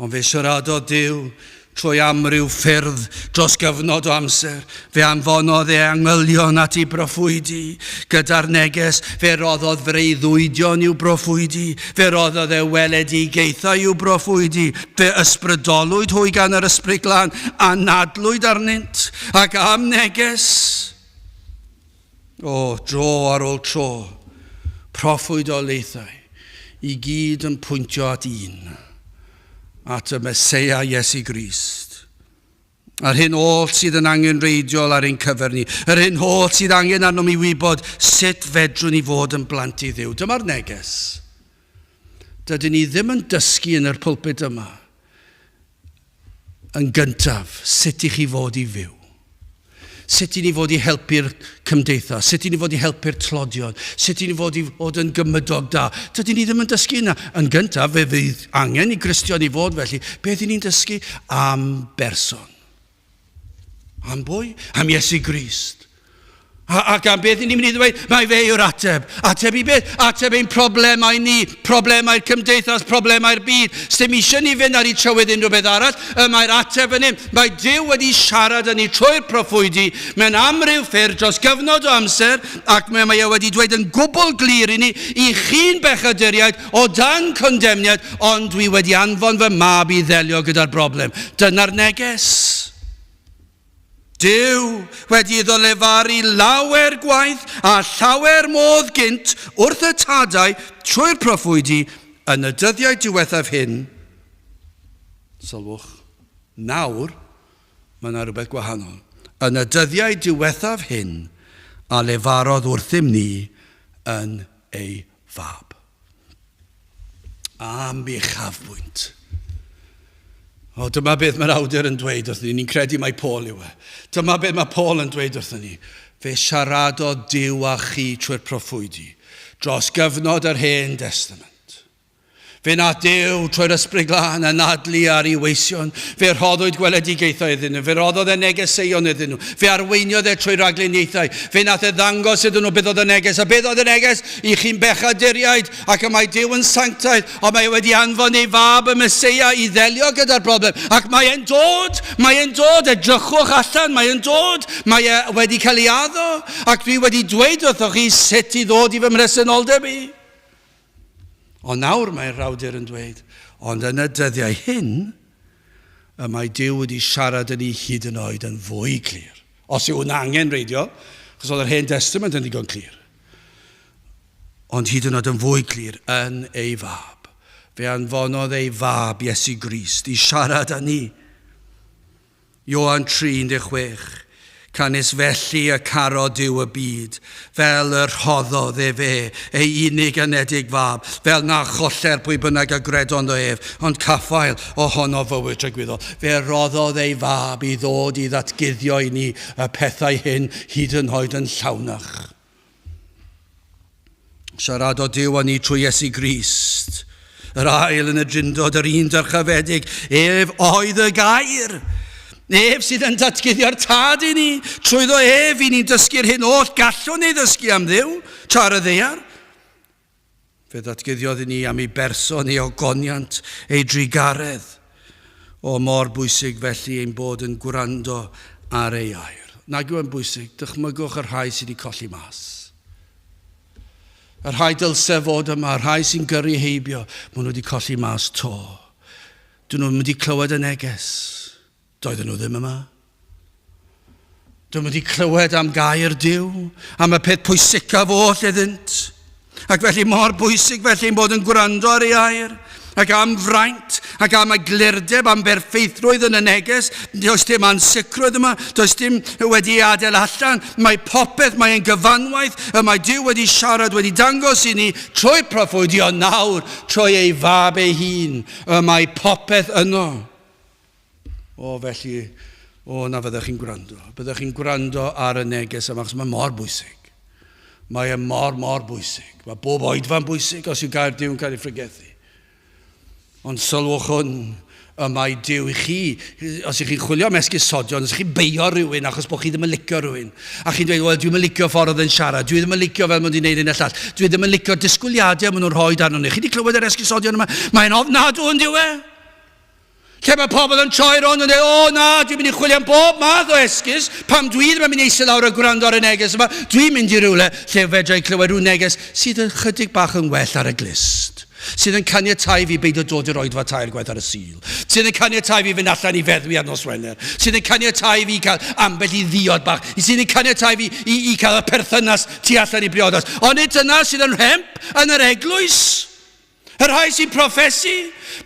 Speaker 1: Ond fe siaradodd Duw trwy amryw ffyrdd dros gyfnod o amser. Fe anfonodd e angylion at ei broffwydi gyda'r neges. Fe roddodd freuddwydion i'w broffwydi. Fe roddodd e weledigaethau i'w broffwydi. Fe ysbrydolwyd hwy gan yr Ysbryd Glân, anadlwyd arnynt, ac am neges. O, dro ar ôl tro, proffwydoliaethau i gyd yn pwyntio at un, at y Meseia Iesu Grist. Yr hyn oll sydd yn angenrheidiol ar ein cyfer ni, yr hyn oll sydd angen arnom i wybod sut fedrwn ni fod yn blant i Dduw. Dyma'r neges. Dydyn ni ddim yn dysgu yn yr pulpit yma Yn gyntaf, sut i chi fod i fyw. Sut i ni fod i helpu'r cymdeithas, sut i ni fod i helpu'r tlodion, sut i ni fod i fod yn gymydog da. Dydyn ni ddim yn dysgu yna. Yn gyntaf, fe fydd angen i Gristion i fod felly. Beth i ni'n dysgu? Am berson. Am bwy? Am Iesu Grist. A, ac am beth ni'n mynd i ddweud? Mae fe yw'r ateb. Ateb i beth? Ateb ein problemau ni, problemau'r cymdeithas, problemau'r byd. Sdim eisiau ni fynd ar ei trywydd unrhyw beth arall. Y mae'r ateb yn hyn. Mae Duw wedi siarad â ni trwy'r proffwydi mewn amryw ffyrdd dros gyfnod o amser, ac mae, mae e wedi dweud yn gwbl glir i ni, i chi'n bechaduriaid o dan condemniad, ond dwi wedi anfon fy mab i ddelio gyda'r broblem. Dyna'r neges. Duw wedi iddo lefaru lawer gwaith a llawer modd gynt wrth y tadau trwy'r proffwydi yn y dyddiau diwethaf hyn, sylwch, nawr mae yna rhywbeth gwahanol, yn y dyddiau diwethaf hyn a lefarodd wrthym ni yn ei fab. Am uchafbwynt. O, dyma beth mae'r awdur yn dweud wrthyn ni. Ni'n credu mai Paul yw e. Dyma beth mae Paul yn dweud wrthyn ni. Fe siaradodd Duw â chi trwy'r proffwydi dros gyfnod yr Hen Destament. Fe wnaeth Duw trwy'r Ysbryd Glân anadlu ar ei weision. Fe rhoddwyd gweledigaethau iddyn nhw. Fe roddodd e negeseuon iddyn nhw. Fe arweiniodd e trwy ragluniaethau. Fe wnaeth e ddangos iddyn nhw beth oedd y neges. A beth oedd y neges? I chi'n bechaduriaid, ac y mae Duw yn sanctaidd, ond mae e wedi anfon ei fab y Meseia i ddelio gyda'r broblem. Ac mae e'n dod, mae e'n dod, edrychwch allan, mae e'n dod, mae e wedi cael ei addo, ac dwi wedi dweud wrthoch chi sut i ddod i fy mhresenoldeb i. Ond nawr mae'r awdur yn dweud, ond yn y dyddiau hyn, y mae Duw wedi siarad yn ei hyd yn oed yn fwy clir. Os yw hwnna angenrheidiol, achos oedd yr Hen Testament yn ddigon clir. Ond hyd yn oed yn fwy clir yn ei fab. Fe anfonodd ei fab Iesu Grist i siarad â ni. Ioan 3:16, Canys felly y caro Duw y byd, fel y rhoddodd ef e, ei unig anedig fab, fel na choller pwy bynnag a gredo ynddo ef, ond caffael ohono fywyd tragwyddol. Fe roddodd ei fab i ddod i ddatguddio i ni y pethau hyn hyd yn oed yn llawnach. Siaradodd Duw â ni trwy Iesu Grist, yr ail yn y Drindod, yr un dyrchafedig, ef oedd y gair. Ef sydd yn datguddio'r tad i ni, trwyddo ef i ni'n dysgu'r hyn oll gallwn ei ddysgu am Dduw, tra ar y ddaear. Fe ddatguddiodd i ni am ei berson, ei ogoniant, ei drugaredd. O, mor bwysig felly ein bod yn gwrando ar ei air. Nag yw e'n bwysig, dychmygwch y rhai sydd wedi colli mas. Y rhai dylse fod yma, y rhai sy'n gyrru heibio, maen nhw wedi colli mas to. Dyn nhw'n mynd i clywed y neges. Doedden nhw ddim yma. Dyn nhw wedi clywed am gair Duw, am y peth pwysicaf oll iddynt. Ac felly mor bwysig felly ein bod yn gwrando ar ei air, ac am fraint, ac am eglurdeb, am berffeithrwydd yn y neges. Does dim ansicrwydd yma, does dim wedi ei adael allan. Mae popeth, mae e'n gyfanwaith, y mae Duw wedi siarad, wedi dangos i ni trwy proffwydion nawr, trwy ei fab ei hun. Y mae popeth yno. O, felly, o, na fyddech chi'n gwrando. Byddech chi'n gwrando ar y neges yma, achos mae mor bwysig. Mae e mor, mor bwysig. Mae bob oedfa'n bwysig os yw gair Duw yn cael ei phregethu. Ond sylwch hwn, y mae Duw i chi, os ych chi'n chwilio am esgusodion, os ych chi'n beio rhywun achos bod chi ddim yn licio rhywun, a chi'n dweud, wel, dwi'n yn licio ffordd oedd yn siarad, dwi ddim yn licio fel maen nhw'n gwneud hyn a llall, dwi ddim yn licio'r disgwyliadau maen nhw'n rhoi arno ni. Chi wedi clywed yr esgusodion yma? Mae'n ofnadw yn dyw e? Lle mae pobl yn troi rownd yn dweud, o na, dwi'n mynd i chwilio am bob math o esgus, pam dwi ddim yn mynd i eistedd lawr a gwrando ar y neges yma, dwi'n mynd i rywle lle fedra i clywed rhyw neges sydd yn chydig bach yn well ar y glust, sydd yn caniatáu fi beidio dod i'r oedfa tair gwaith ar y Sul, sydd yn caniatáu fi fynd allan i feddwi ar nos Wener, sydd yn caniatáu fi cael ambell i ddiod bach, sydd yn caniatáu fi i, i cael y perthynas tu allan i briodas. Ond nid dyna sydd yn rhemp yn yr eglwys. Y rhai sy'n proffesu,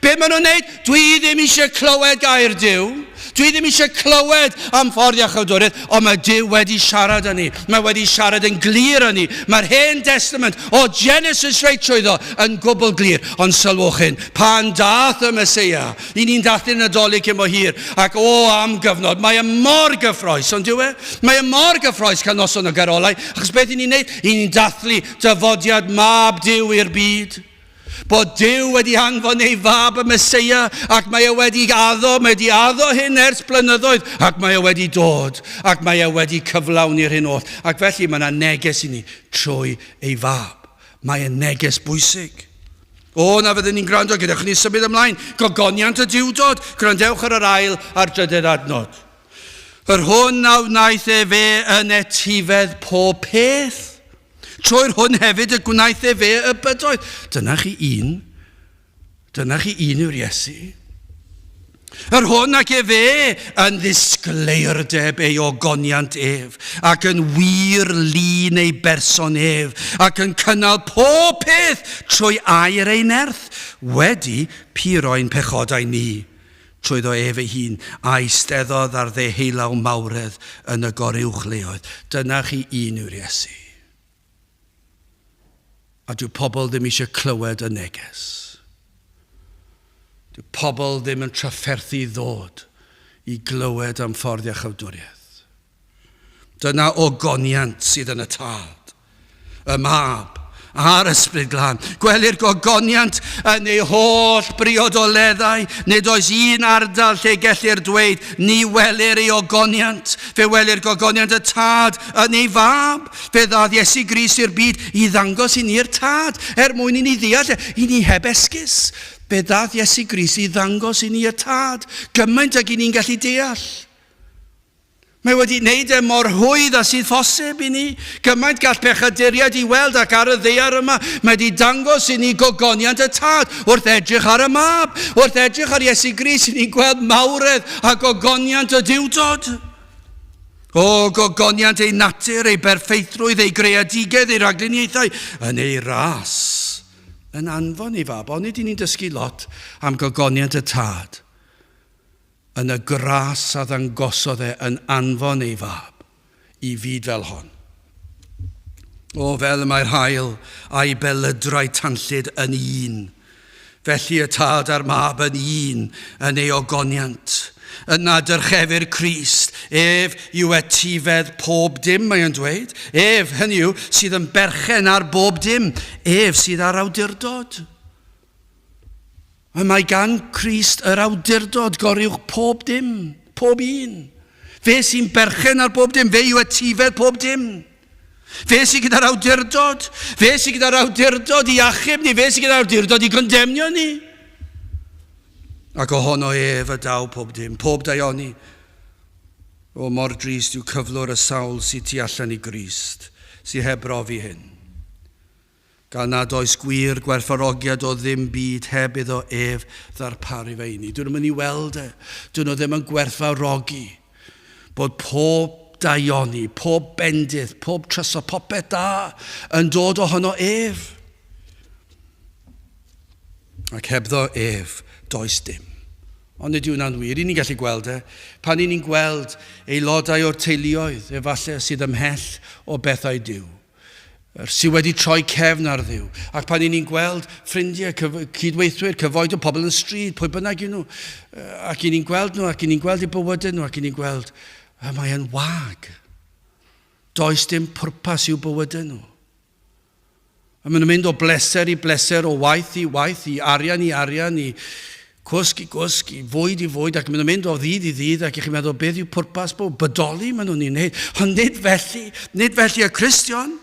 Speaker 1: be maen nhw'n neud? Dwi ddim eisiau clywed gair Duw. Dwi ddim eisiau clywed am ffordd iachawdwriaeth, ond mae Duw wedi siarad â ni. Mae wedi siarad yn glir â ni. Mae'r Hen Testament, o Genesis reit trwyddo, yn gwbl glir. Ond sylwch hyn, pan dath y Meseia, i ni'n dathlu'r Nadolig cyn bo hir, ac o am gyfnod, mae e mor gyffroes, ond dyw e? Mae e mor gyffroes cael noson o garolau, achos beth i ni'n neud? I ni'n dathlu dyfodiad Mab Duw i'r byd. Bod Duw wedi anfon ei fab y Meseia ac mae e wedi addo, mae wedi addo hyn ers blynyddoedd ac mae e wedi dod ac mae e wedi cyflawni'r hyn oll. Ac felly mae yna neges i ni trwy ei fab. Mae e'n neges bwysig. O, na fyddwn ni'n gwrando, gadewch ni symud ymlaen. Gogoniant y Duwdod, gwrandewch ar yr ail a'r drydedd adnod. Yr hwn a wnaeth efe yn etifedd pob peth. Trwy'r hwn hefyd y gwnaeth efe y bydoedd. Dyna chi un. Dyna chi un yw'r Iesu. Yr hwn ac efe yn ddisgleirdeb ei ogoniant ef, ac yn wir lun ei berson ef, ac yn cynnal pob peth trwy air ei nerth, wedi puro ein pechodau ni. Trwyddo ef ei hun, a eisteddodd ar ddeheulaw mawredd yn y goruwchleoedd. Dyna chi un yw'r Iesu. A dyw pobl ddim eisiau clywed y neges. Dyw pobl ddim yn trafferthu ddod i glywed am ffordd iachawdwriaeth. Dyna ogoniant sydd yn y Tad, y Mab, a'r Ysbryd Glân. Gwelir gogoniant yn ei holl briodoleddau. Nid oes un ardal lle gellir dweud ni welir ei ogoniant. Fe welir gogoniant y Tad yn ei Fab. Fe ddaeth Iesu Grist i'r byd i ddangos i ni'r Tad, er mwyn i ni ddeall e, i ni heb esgus. Fe ddaeth Iesu Grist i ddangos i ni y Tad, gymaint ag i ni'n gallu deall. Mae wedi wneud e mor rhwydd â sydd phosib i ni. Gymaint gall pechaduriaid i weld ac ar y ddaear yma, mae wedi dangos i ni gogoniant y Tad wrth edrych ar y Mab. Wrth edrych ar Iesu Grist, i ni'n gweld mawredd a gogoniant y Duwdod. O, gogoniant ei natur, ei berffeithrwydd, ei greadigedd, ei ragluniaethau, yn ei ras, yn anfon ei fab. Onid i ni'n dysgu lot am gogoniant y Tad? Yn y gras a ddangosodd e yn anfon ei fab i fyd fel hon. O, fel y mae'r haul a'i belydrau tanllyd yn un, felly y tad a'r mab yn un yn ei ogoniant. Yna dyrchefir Crist, ef yw etifedd pob dim, mae o'n dweud. Ef, hynny yw, sydd yn berchen ar bob dim. Ef sydd â'r awdurdod. Y mae gan Crist yr awdurdod goruwch pob dim, pob un. Fe sy'n berchen ar bob dim, fe yw etifedd pob dim. Fe sydd gyda'r awdurdod. Fe sydd gyda'r awdurdod i achub ni. Fe sydd gyda'r awdurdod i gondemnio ni. Ac ohono ef y daw pob dim, pob daioni. O, mor drist yw cyflwr y sawl sydd tu allan i Grist, sydd heb brofi hyn. Gan nad oes gwir gwerthfawrogiad o ddim byd heb iddo ef ddarparu fe i ni. Dyn nhw'n mynd i weld e. Dyn nhw ddim yn gwerthfawrogi bod pob daioni, pob bendith, pob trysor, popeth da yn dod ohono ef. Ac hebddo ef, does dim. Ond nid yw hwnna'n wir. I ni'n gallu gweld e. Pan i ni'n gweld aelodau o'r teuluoedd, efallai sydd ymhell o bethau Duw, yr sydd wedi troi cefn ar Dduw. Ac pan i ni'n gweld ffrindiau, cydweithwyr, cyfoedion, pobl yn y stryd, pwy bynnag yw nhw, ac i ni'n gweld nhw, ac i ni'n gweld eu bywydau nhw, ac i ni'n gweld, y mae yn wag. Does dim pwrpas i'w bywydau nhw. A maen nhw'n mynd o bleser i bleser, o waith i waith, i arian i arian, i cwsg i gwsg, i fwyd i fwyd, ac maen nhw'n mynd o ddydd i ddydd, ac i chi'n meddwl, beth yw pwrpas bod bodoli maen nhw'n ei wneud? Ond nid felly, nid felly y Cristion.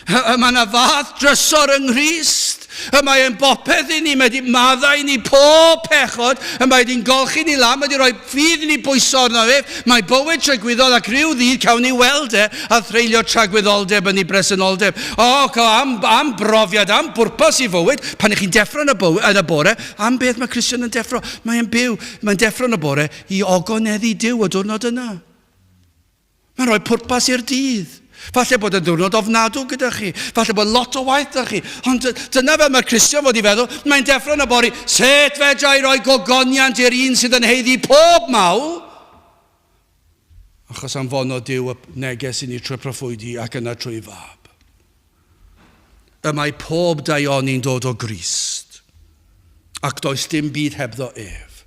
Speaker 1: Mae yna fath drysor yng Nghrist. Y mae e'n bopeth i ni, mae wedi maddau i ni pob pechod, y mae wedi'n golchi ni lan, mae wedi rhoi ffydd i ni bwyso arno ef, mae bywyd tragwyddol ac rhyw ddydd cawn ni weld e a threulio tragwyddoldeb yn ei bresenoldeb. O, am, am brofiad, am bwrpas i fywyd, pan ych chi'n deffro yn y, byw, yn y bore, am beth mae Cristion yn deffro? Mae'n byw, mae'n deffro yn y bore i ogoneddu Duw y diwrnod yna. Mae'n rhoi pwrpas i'r dydd. Falle bod yn ddiwrnod ofnadw gyda chi. Falle bod lot o waith da chi. Ond dyna fel mae'r Cristion fod i feddwl. Mae'n deffro yn y bore. Sut fedra i roi gogoniant i'r un sydd yn heiddi pob mawl? Achos anfonodd Duw y neges i ni trwy proffwydi ac yna trwy fab. Y mae pob daioni'n dod o Grist, ac does dim byd hebddo ef.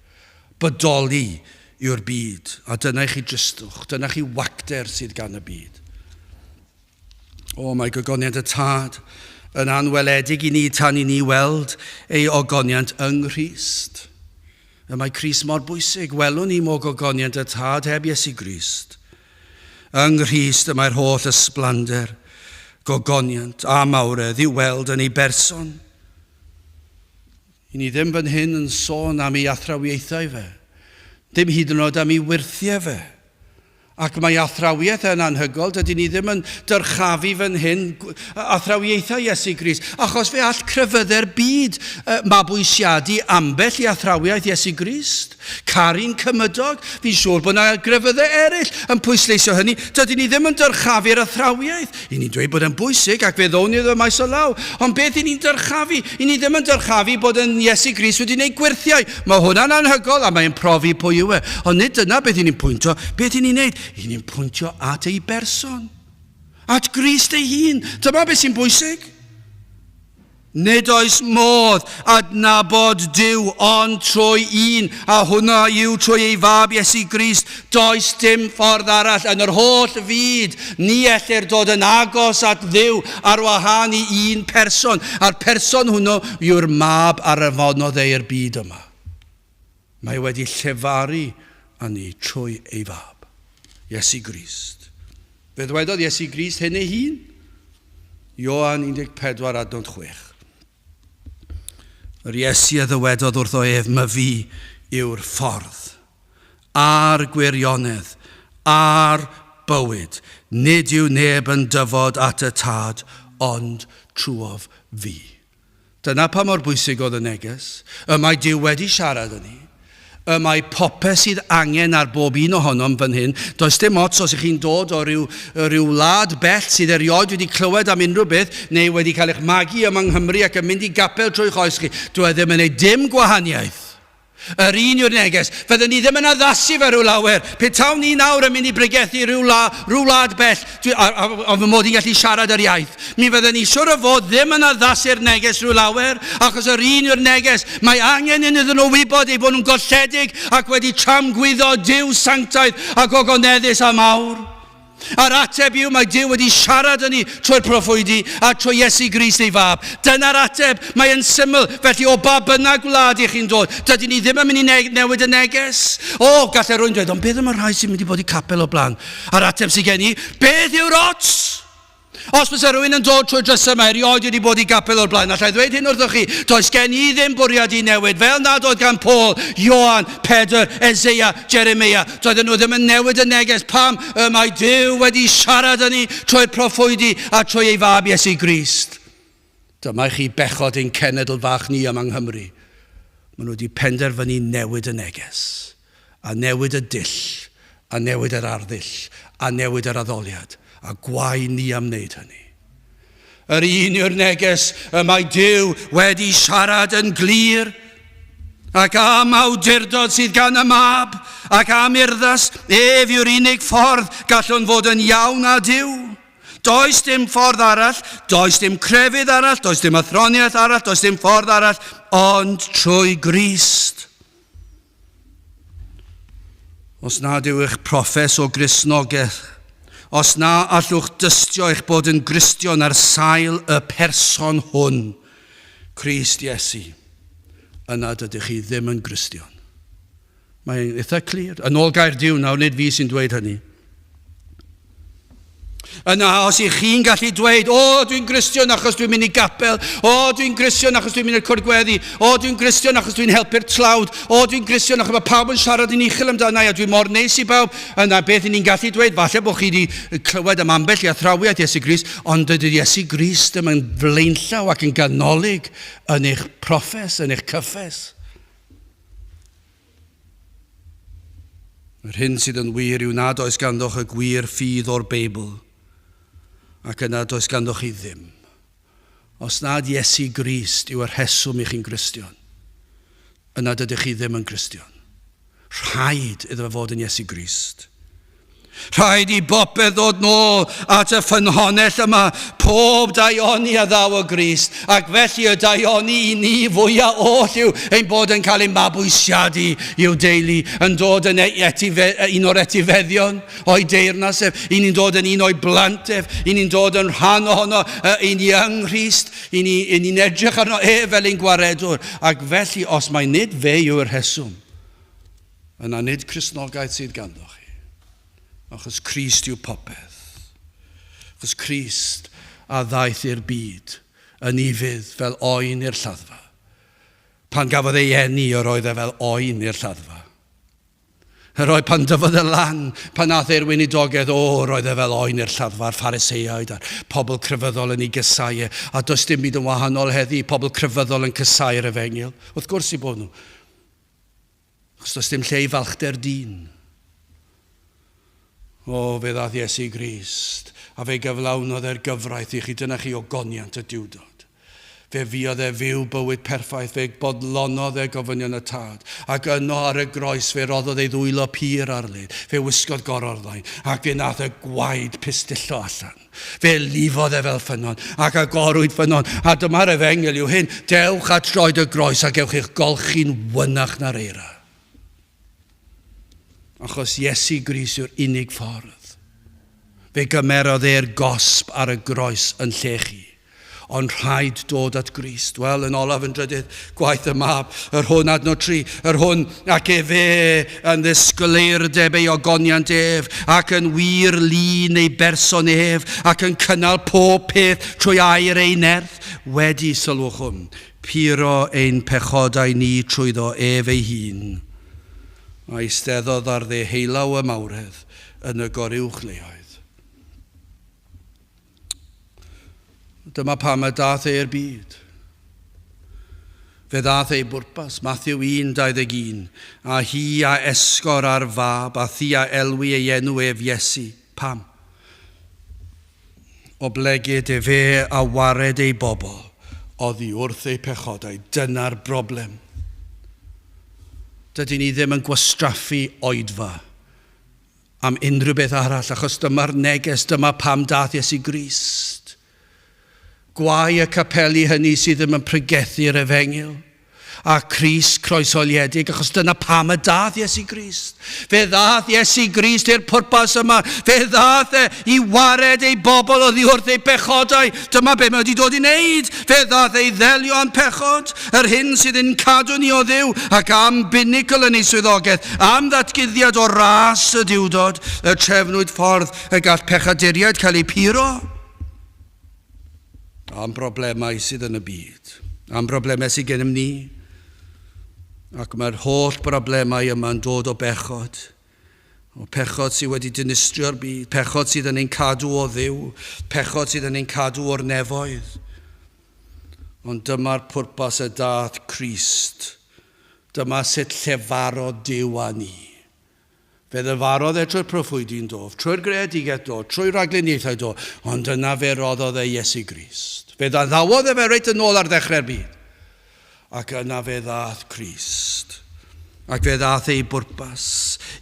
Speaker 1: Bodoli yw'r byd, a dyna i chi dristwch, dyna chi wacter sydd gan y byd. O, mae gogoniant y Tad yn anweledig i ni tan i ni weld ei ogoniant yng Nghrist. Y mae Crist mor bwysig, welwn ni mo gogoniant y Tad heb Iesu Grist. Yng Nghrist y mae'r holl ysblander, gogoniant a mawredd i'w weld yn ei berson. I ni ddim fan hyn yn sôn am ei athrawiaethau fe, ddim hyd yn oed am ei wyrthiau fe. Ac mae athrawiaeth yn anhygoel, dydyn ni ddim yn dyrchafu fan hyn athrawiaethau Iesu Grist, achos fe all crefyddau'r byd mabwysiadu ambell i athrawiaeth Iesu Grist. Caru'n cymydog, fi'n siŵr bod yna grefyddau eraill yn pwysleisio hynny. Dydyn ni ddim yn dyrchafu'r athrawiaeth. I ni'n dweud bod e'n bwysig ac fe ddown ni iddo maes o law. Ond beth i ni'n dyrchafu? I ni ddim yn dyrchafu bod yn Iesu Grist wedi gwneud gwyrthiau. Mae hwnna'n anhygoel a mae'n profi pwy yw e. Ond nid dyna beth i ni'n pwyntio. Beth i ni'n neud? I ni'n pwyntio at ei berson. At Grist ei hun. Dyma beth sy'n bwysig. Nid oes modd adnabod Duw ond trwy un, a hwnna yw trwy ei Fab Iesu Grist. Does dim ffordd arall yn yr holl fyd. Ni ellir dod yn agos at Dduw ar wahân i un person, a'r person hwnnw yw'r Mab a anfonodd e i'r byd yma. Mae wedi llefaru â ni trwy ei Fab, Iesu Grist. Fe ddwedodd Iesu Grist hyn ei hun. Ioan 14 adnod 6. Yr Iesu a ddywedodd wrtho ef, Myfi yw'r ffordd, a'r gwirionedd, a'r bywyd. Nid yw neb yn dyfod at y Tad ond trwof fi. Dyna pa mor bwysig oedd y neges. Y mae Duw wedi siarad â ni. Y mae popeth sydd angen ar bob un ohonom fan hyn. Does dim ots os ych chi'n dod o ryw, ryw wlad bell sydd erioed wedi clywed am unrhyw beth, neu wedi cael eich magu yma yng Nghymru ac yn mynd i gapel trwy'ch oes chi. Dyw e ddim yn ei dim gwahaniaeth. Yr un yw'r neges. Fydden ni ddim yn addasu fe rhyw lawer. Pe tawn ni nawr yn mynd i bregethu rhyw, la, rhyw wlad bell, dwi, a, a, a fy mod i'n gallu siarad yr iaith, mi fydden ni siwr o fod ddim yn addasu'r neges rhyw lawer, achos yr un yw'r neges. Mae angen iddyn nhw wybod eu bod nhw'n golledig ac wedi tramgwyddo Duw sanctaidd a gogoneddus a mawr. A'r ateb yw mae Duw wedi siarad â ni trwy'r proffwydi a trwy Iesu Grist ei fab. Dyna'r ateb, mae yn syml. Felly o ba bynnag wlad i chi'n dod, dydyn ni ddim yn mynd i newid y neges. O, gallai rwy'n dweud, ond beth am y rhai sy'n mynd i bod i capel o blaen? A'r ateb sydd gen i, beth yw'r ots? Os bysa rhywun yn dod trwy drysau yma erioed wedi bod i gapel o'r blaen, allai ddweud hyn wrthoch chi, does gen i ddim bwriad i newid, fel nad oedd gan Paul, Ioan, Pedr, Eseia, Jeremia. Doedden nhw ddim yn newid y neges pam y mae Duw wedi siarad â ni trwy'r proffwydi a trwy ei fab Iesu Grist. Dyma i chi bechod ein cenedl fach ni yma yng Nghymru. Maen nhw wedi penderfynu newid y neges, a newid y dull, a newid yr arddull, a newid yr addoliad, a gwae ni am wneud hynny. Yr un yw'r neges y mae Duw wedi siarad yn glir, ac am awdurdod sydd gan y mab, ac am urddas, ef yw'r unig ffordd gallwn fod yn iawn â Duw. Does dim ffordd arall, does dim crefydd arall, does dim athroniaeth arall, does dim ffordd arall, ond trwy Grist. Os nad yw eich proffes o Gristnogaeth, os na allwch dystio eich bod yn Gristion ar sail y person hwn, Crist Iesu, yna dydych chi ddim yn Gristion. Mae'n eitha clir. Yn ôl gair Duw nawr, nid fi sy'n dweud hynny. Yna, os ych chi'n gallu dweud, o, dwi'n Gristion achos dwi'n mynd i gapel, o, dwi'n Gristion achos dwi'n mynd i'r cwrdd gweddi, o, dwi'n Gristion achos dwi'n helpu'r tlawd, o, dwi'n Gristion achos mae pawb yn siarad yn uchel amdana i a dwi'n mor neis i bawb. Yna, beth ni'n gallu dweud, falle bod chi wedi clywed am ambell i athrawiaeth Iesu Grist, ond dydy Iesu Grist ddim yn flaenllaw ac yn ganolig yn eich proffes, yn eich cyffes. Yr hyn sydd yn wir yw nad oes ganddoch y gwir ffydd o'r Beibl, ac yna does ganddoch chi ddim. Os nad Iesu Grist yw y rheswm i chi'n Gristion, yna dydych chi ddim yn Gristion. Rhaid iddo fe fod yn Iesu Grist. Rhaid i bopeth ddod nôl at y ffynhonnell yma, pob daioni a ddaw o Grist, ac felly y daioni i ni fwyaf oll yw ein bod yn cael ein mabwysiadu i'w deulu, yn dod yn etife, un o'r etifeddion o'i deyrnas ef, i ni'n dod yn un o'i blant ef, i ni'n dod yn rhan ohono, i ni yng Nghrist, i ni'n ni edrych arno ef fel ein gwaredwr, ac felly os mai nid fe yw'r rheswm, Yna nid Cristnogaeth sydd ganddo chi, achos Crist yw popeth. Achos Crist a ddaeth i'r byd yn ufudd fel oen i'r lladdfa. Pan gafodd ei eni, yr oedd e fel oen i'r lladdfa. Yr oedd pan dyfodd e lan, pan nath e'r weinidogaeth, o, yr oedd e fel oen i'r lladdfa, a'r Phariseaid a'r pobl crefyddol yn ei gysau e. A does dim byd yn wahanol heddi, pobl crefyddol yn cysau'r efengyl. Wrth gwrs i bod nhw. Achos does dim lle i falchder dyn. O, fe ddaeth Iesu Grist, a fe gyflawnodd e'r gyfraith i chi, dyna chi ogoniant y Duwdod. Fe fuodd e fyw bywyd perffaith, fe bodlonodd e gofynion y Tad, ac yno ar y groes fe roddodd ei ddwylo pur ar led, fe wisgodd gororddau'n, ac fe nath y gwaed pistillo allan. Fe lifodd e fel ffynnon, ac agorwyd ffynnon, a dyma'r efengyl yw hyn, dewch at droed y groes a gewch eich golchi'n wynach na'r eira. Achos Iesu Grist yw'r unig ffordd. Fe gymerodd e'r gosb ar y groes yn lle chi. Ond rhaid dod at Grist. Wel, yn olaf yn drydydd, gwaith y mab, yr hwn adnod 3, yr hwn ac efe yn ddisgleirdeb ei ogoniant ef, ac yn wir lun ei berson ef, ac yn cynnal pob peth trwy air ei nerth, wedi, sylwch hwn, puro ein pechodau ni trwyddo ef ei hun. A eisteddodd ar ddeheulaw y mawredd yn y goruwchleoedd. Dyma pam y daeth e i'r byd. Fe ddaeth ei bwrpas, Mathew 1, 21, a hi a esgor ar fab, a thi a elwi ei enw ef Iesu. Pam? Oblegid efe a wared ei bobl oddi wrth eu pechodau. Dyna'r broblem. Dydyn ni ddim yn gwastraffu oedfa am unrhyw beth arall, achos dyma'r neges, dyma pam dath Iesu Grist. Gwae y capeli hynny sydd ddim yn pregethu'r efengyl a Crist croeshoeliedig, achos dyna pam y dath Iesu Grist. Fe ddath Iesu Grist i'r pwrpas yma. Fe ddath e i wared ei bobl oddi wrth ei bechodau. Dyma be mae wedi dod i wneud. Fe ddaeth ei ddelio â'n pechod, yr hyn sydd yn cadw ni o Dduw, ac am binicl yn ei swyddogaeth, am ddatguddiad o ras y Duwdod, y trefnwyd ffordd y gall pechaduriaid cael eu puro. Am broblemau sydd yn y byd. Am broblemau sydd gennym ni. Ac mae'r holl broblemau yma'n dod o bechod. O pechod sydd wedi dinistrio'r byd, pechod sydd yn ein cadw o Dduw, pechod sydd yn ein cadw o'r nefoedd. Ond dyma'r pwrpas y dath Crist. Dyma sut llefarodd Duw â ni. Fe ddyfarodd e trwy'r proffwydi'n do, trwy'r greadigaeth do, trwy ragluniaethau do, ond yna fe roddodd e Iesu Grist. Fe ddaddawodd e fe reit yn ôl ar ddechrau'r byd. Ac yna fe ddath Crist. Ac fe ddath ei bwrpas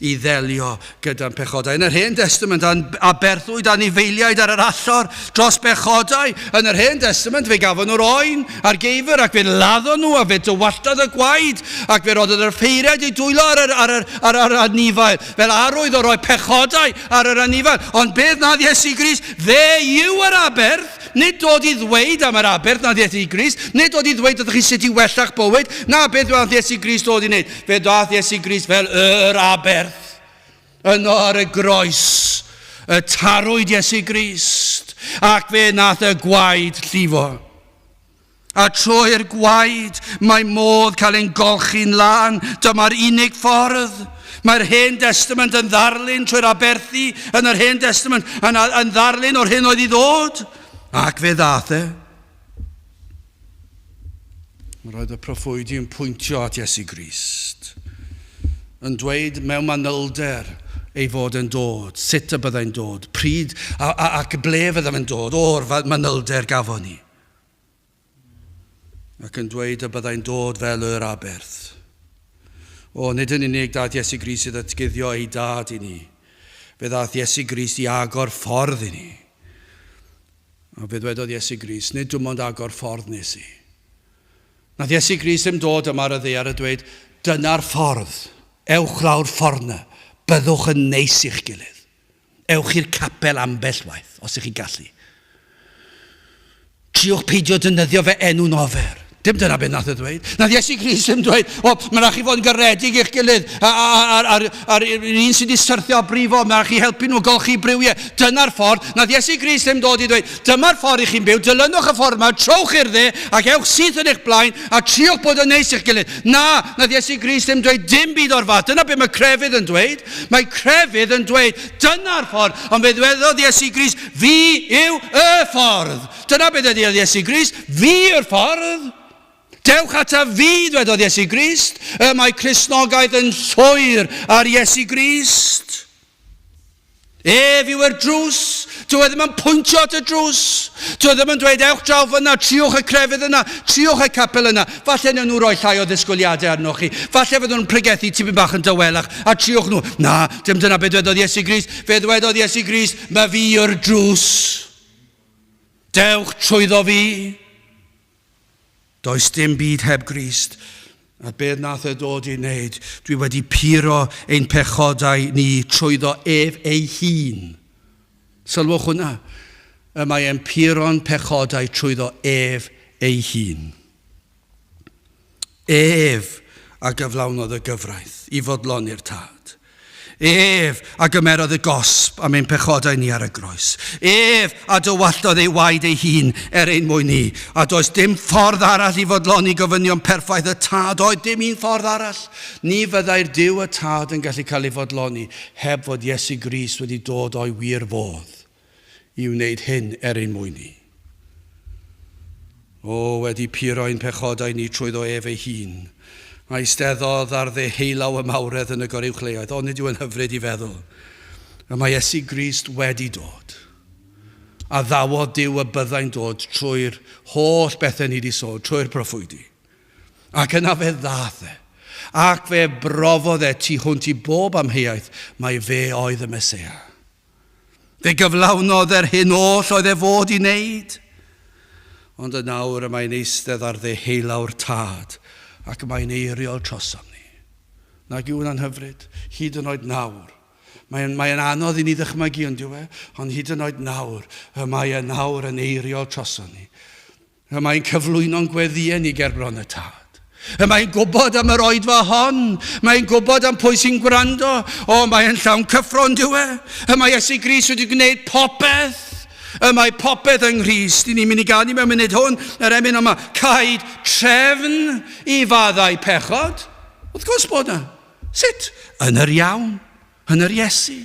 Speaker 1: i ddelio gyda'n pechodau. Yn yr Hen Destament, aberthwyd anifeiliaid ar yr allor dros bechodau. Yn yr Hen Destament, fe gafon nhw'r oen a'r geifr ac fe laddon nhw a fe dywalltodd y gwaed ac fe roddodd yr ffeiriaid eu dwylo ar yr, ar yr, ar yr anifail fel arwydd o roi pechodau ar yr anifail. Ond beth nath Iesu Grist? Fe yw yr aberth. Nid dod i ddweud am yr aberth nath Iesu Grist, nid dod i ddweud wrthych chi sut i wella'ch bywyd, na beth nath Iesu Grist dod i wneud. Fe ddath Iesu Grist fel yr aberth. Yno ar y groes y tarwyd Iesu Grist, ac fe nath y gwaed llifo. A trwy'r gwaed mae modd cael ein golchi'n lân. Dyma'r unig ffordd. Mae'r Hen Destament yn ddarlun trwy'r aberthu yn yr Hen Destament, yn, yn ddarlun o'r hyn oedd i ddod. Ac fe ddath e. Roedd y proffwydi yn pwyntio at Iesu Grist, yn dweud mewn manylder ei fod yn dod, sut y byddai'n dod, pryd a, a, ac ble fyddai'n fe'n dod, o'r manylder gafon ni. Ac yn dweud y byddai'n dod fel yr aberth. O, nid yn unig daeth Iesu Grist i ddatguddio ei dad i ni, fe ddaeth Iesu Grist i agor ffordd i ni. A fe ddwedodd Iesu Grist, nid dim ond agor ffordd nes i. Nath Iesu Grist ddim dod yma ar y ddaear a dweud, dyna'r ffordd, ewch lawr ffordd na, byddwch yn neis i'ch gilydd. Ewch i'r capel ambell waith, os ych chi'n gallu. Triwch peidio defnyddio fe enw'n ofer. Dim dyna beth nath e ddweud. Nath Iesu Grist ddim dweud, o, mae'n rhaid chi fod yn garedig i'ch gilydd, a'r un sydd wedi syrthio a brifo, mae'n rhaid chi helpu nhw golchi briwiau. Dyna'r ffordd. Nath Iesu Grist ddim dod i ddweud, dyma'r ffordd i chi'n byw, dilynwch y ffordd yma, trowch i'r dde, ac ewch syth yn eich blaen, a triwch bod yn neis i'ch gilydd. Na, nath Iesu Grist ddim dweud dim byd o'r fath. Dyna beth mae crefydd yn dweud. Mae crefydd yn dweud, dyna'r ffordd, ond fe ddwedodd Iesu Grist, fi yw y ffordd. Dyna beth ddwedodd Iesu Grist, fi yw'r ffordd. Dewch ata fi, dwedodd Iesu Grist. Y mae Cristnogaeth yn llwyr ar Iesu Grist. Ef yw yr drws. Dyw e ddim yn pwyntio at y drws. Dyw e ddim yn dweud, ewch draw fyna, triwch y crefydd yna, triwch y capel yna. Falle wnawn nhw roi llai o ddisgwyliadau arnoch chi. Falle fydden nhw'n pregethu tipyn bach yn dawelach, a triwch nhw. Na, dim dyna beth dwedodd Iesu Grist. Fe ddwedodd Iesu Grist, mae fi yw'r drws. Dewch trwyddo fi. Does dim byd heb Grist. A beth nath e dod i wneud? Dwi wedi puro ein pechodau ni trwyddo ef ei hun. Sylwch hwnna. Y mae e'n puro'n pechodau trwyddo ef ei hun. Ef a gyflawnodd y gyfraith i fodloni'r Tad. Ef a gymerodd y gosb am ein pechodau ni ar y groes. Ef a dywalltodd ei waed ei hun er ein mwyn ni. A does dim ffordd arall i fodloni gofynion perffaith y Tad. Oedd dim un ffordd arall. Ni fyddai'r Duw y Tad yn gallu cael ei fodloni heb fod Iesu Grist wedi dod o'i wir fodd i wneud hyn er ein mwyn ni. O, wedi puro ein pechodau ni trwyddo ef ei hun, a eisteddodd ar ddeheulaw y mawredd yn y goruwchleoedd. O, nid yw yn hyfryd i feddwl. Y mae Iesu Grist wedi dod. A ddawodd Duw y byddai'n dod trwy'r holl bethau ni wedi sôn, trwy'r proffwydi. Ac yna fe ddaeth e. Ac fe brofodd e tu hwnt i bob amheuaeth mai fe oedd y Meseia. Fe gyflawnodd yr hyn oll oedd e fod i wneud. Ond yn awr y mae'n eistedd ar ddeheulaw'r Tad ac y mae'n eiriol trosom ni. Nag yw hwnna'n hyfryd? Hyd yn oed nawr. Mae'n mae anodd i ni ddychmygu, ond yw e? Ond hyd yn oed nawr, y mae e nawr yn eiriol trosom ni. Y mae'n cyflwyno'n gweddïau ni gerbron y Tad. Y mae'n gwybod am yr oedfa hon. Mae'n gwybod am pwy sy'n gwrando. O, mae'n llawn cyffro, yn dyw e? Y mae Iesu Grist wedi gwneud popeth. Y mae popeth yng Nghrist. I ni'n mynd i ganu mewn munud hwn, yr emyn yma, caid trefn i faddau pechod. Wrth gwrs bod yna. Sut? Yn yr iawn, yn yr Iesu,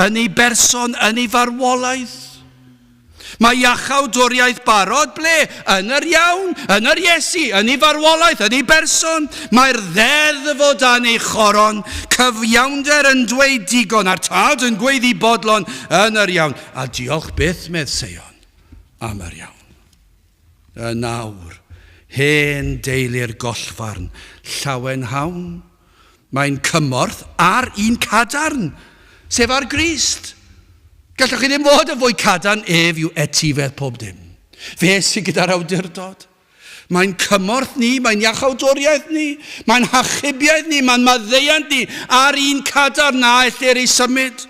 Speaker 1: yn ei berson, yn ei farwolaeth. Mae iachawdwriaeth barod ble? Yn yr iawn, yn yr Iesu, yn ei farwolaeth, yn ei berson. Mae'r ddeddf o dan ei choron, cyfiawnder yn dweud digon, a'r tad yn gweiddi bodlon yn yr iawn. A diolch byth, medd Seion, am yr iawn. Y nawr, hen deulu'r gollfarn, llawen hawn, mae'n cymorth ar un cadarn, sef ar Grist. Gallwch chi ddim fod yn fwy cadarn, ef yw etifedd pob dim. Fe sydd gyda'r awdurdod. Mae'n cymorth ni, mae'n iachawdwriaeth ni, mae'n hachubiaeth ni, mae'n maddeuant ni ar un cadarn na ellir ei symud.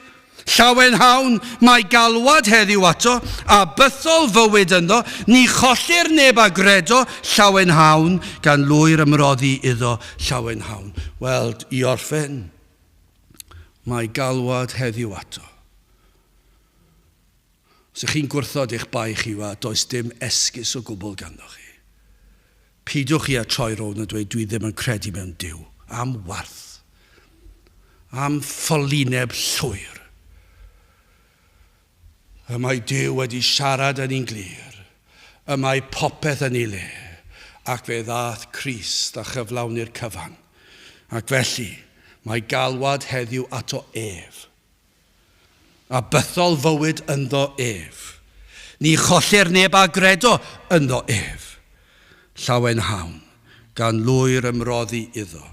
Speaker 1: Llawenhawn, mae galwad heddiw ato, a bythol fywyd ynddo, ni chollir neb a gredo, llawenhawn, gan lwyr ymroddi iddo, llawenhawn. Wel, i orffen, mae galwad heddiw ato. Os ych chi'n gwrthod eich bai chi, wa, does dim esgus o gwbl ganddo chi. Peidiwch chi â troi rownd a dweud, dwi ddim yn credu mewn Duw. Am warth. Am ffolineb llwyr. Y mae Duw wedi siarad yn ni'n glir. Y mae popeth yn ei le. Ac fe ddaeth Crist a chyflawni'r cyfan. Ac felly, mae galwad heddiw ato ef. A bythol fywyd ynddo ef. Ni chollir neb a gredo ynddo ef. Llawen hawn, gan lwyr ymroddi iddo.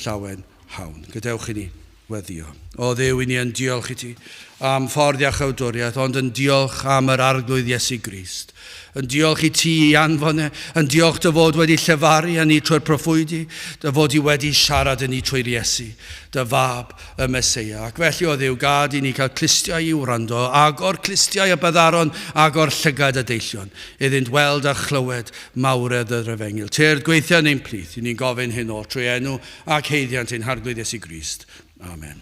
Speaker 1: Llawen hawn. Gadewch i ni weddio. O Dduw, i ni yn diolch i ti am ffordd iachawdwriaeth, ond yn diolch am yr Arglwydd Iesu Grist. Yn diolch i ti i anfon e, yn diolch dy fod wedi llefaru â ni trwy'r proffwydi, dy fod i wedi siarad â ni trwy'r Iesu, dy fab, y Meseia. Ac felly, o Dduw, gad i ni cael clustiau i wrando, agor clustiau y byddaron, agor llygad y deillion, iddynt weld a chlywed mawredd yr Efengyl. Tyrd, gweithio yn ein plith, i ni'n gofyn hyn oll trwy enw ac haeddiant ein Harglwydd Iesu Grist. Amen.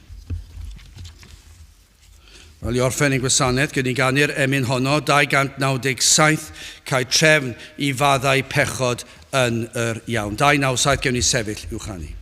Speaker 1: Wel, i orffen ein gwasanaeth, gwn i ganu'r emyn honno, 297, cael trefn i faddau pechod yn yr iawn. 297, gewn ni sefyll i'w chanu.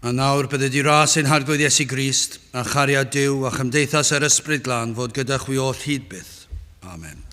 Speaker 1: A nawr bydded i ras ein Harglwydd Iesu Grist, a chariad Duw a chymdeithas yr Ysbryd Glân fod gyda chwi oll hyd byth. Amen.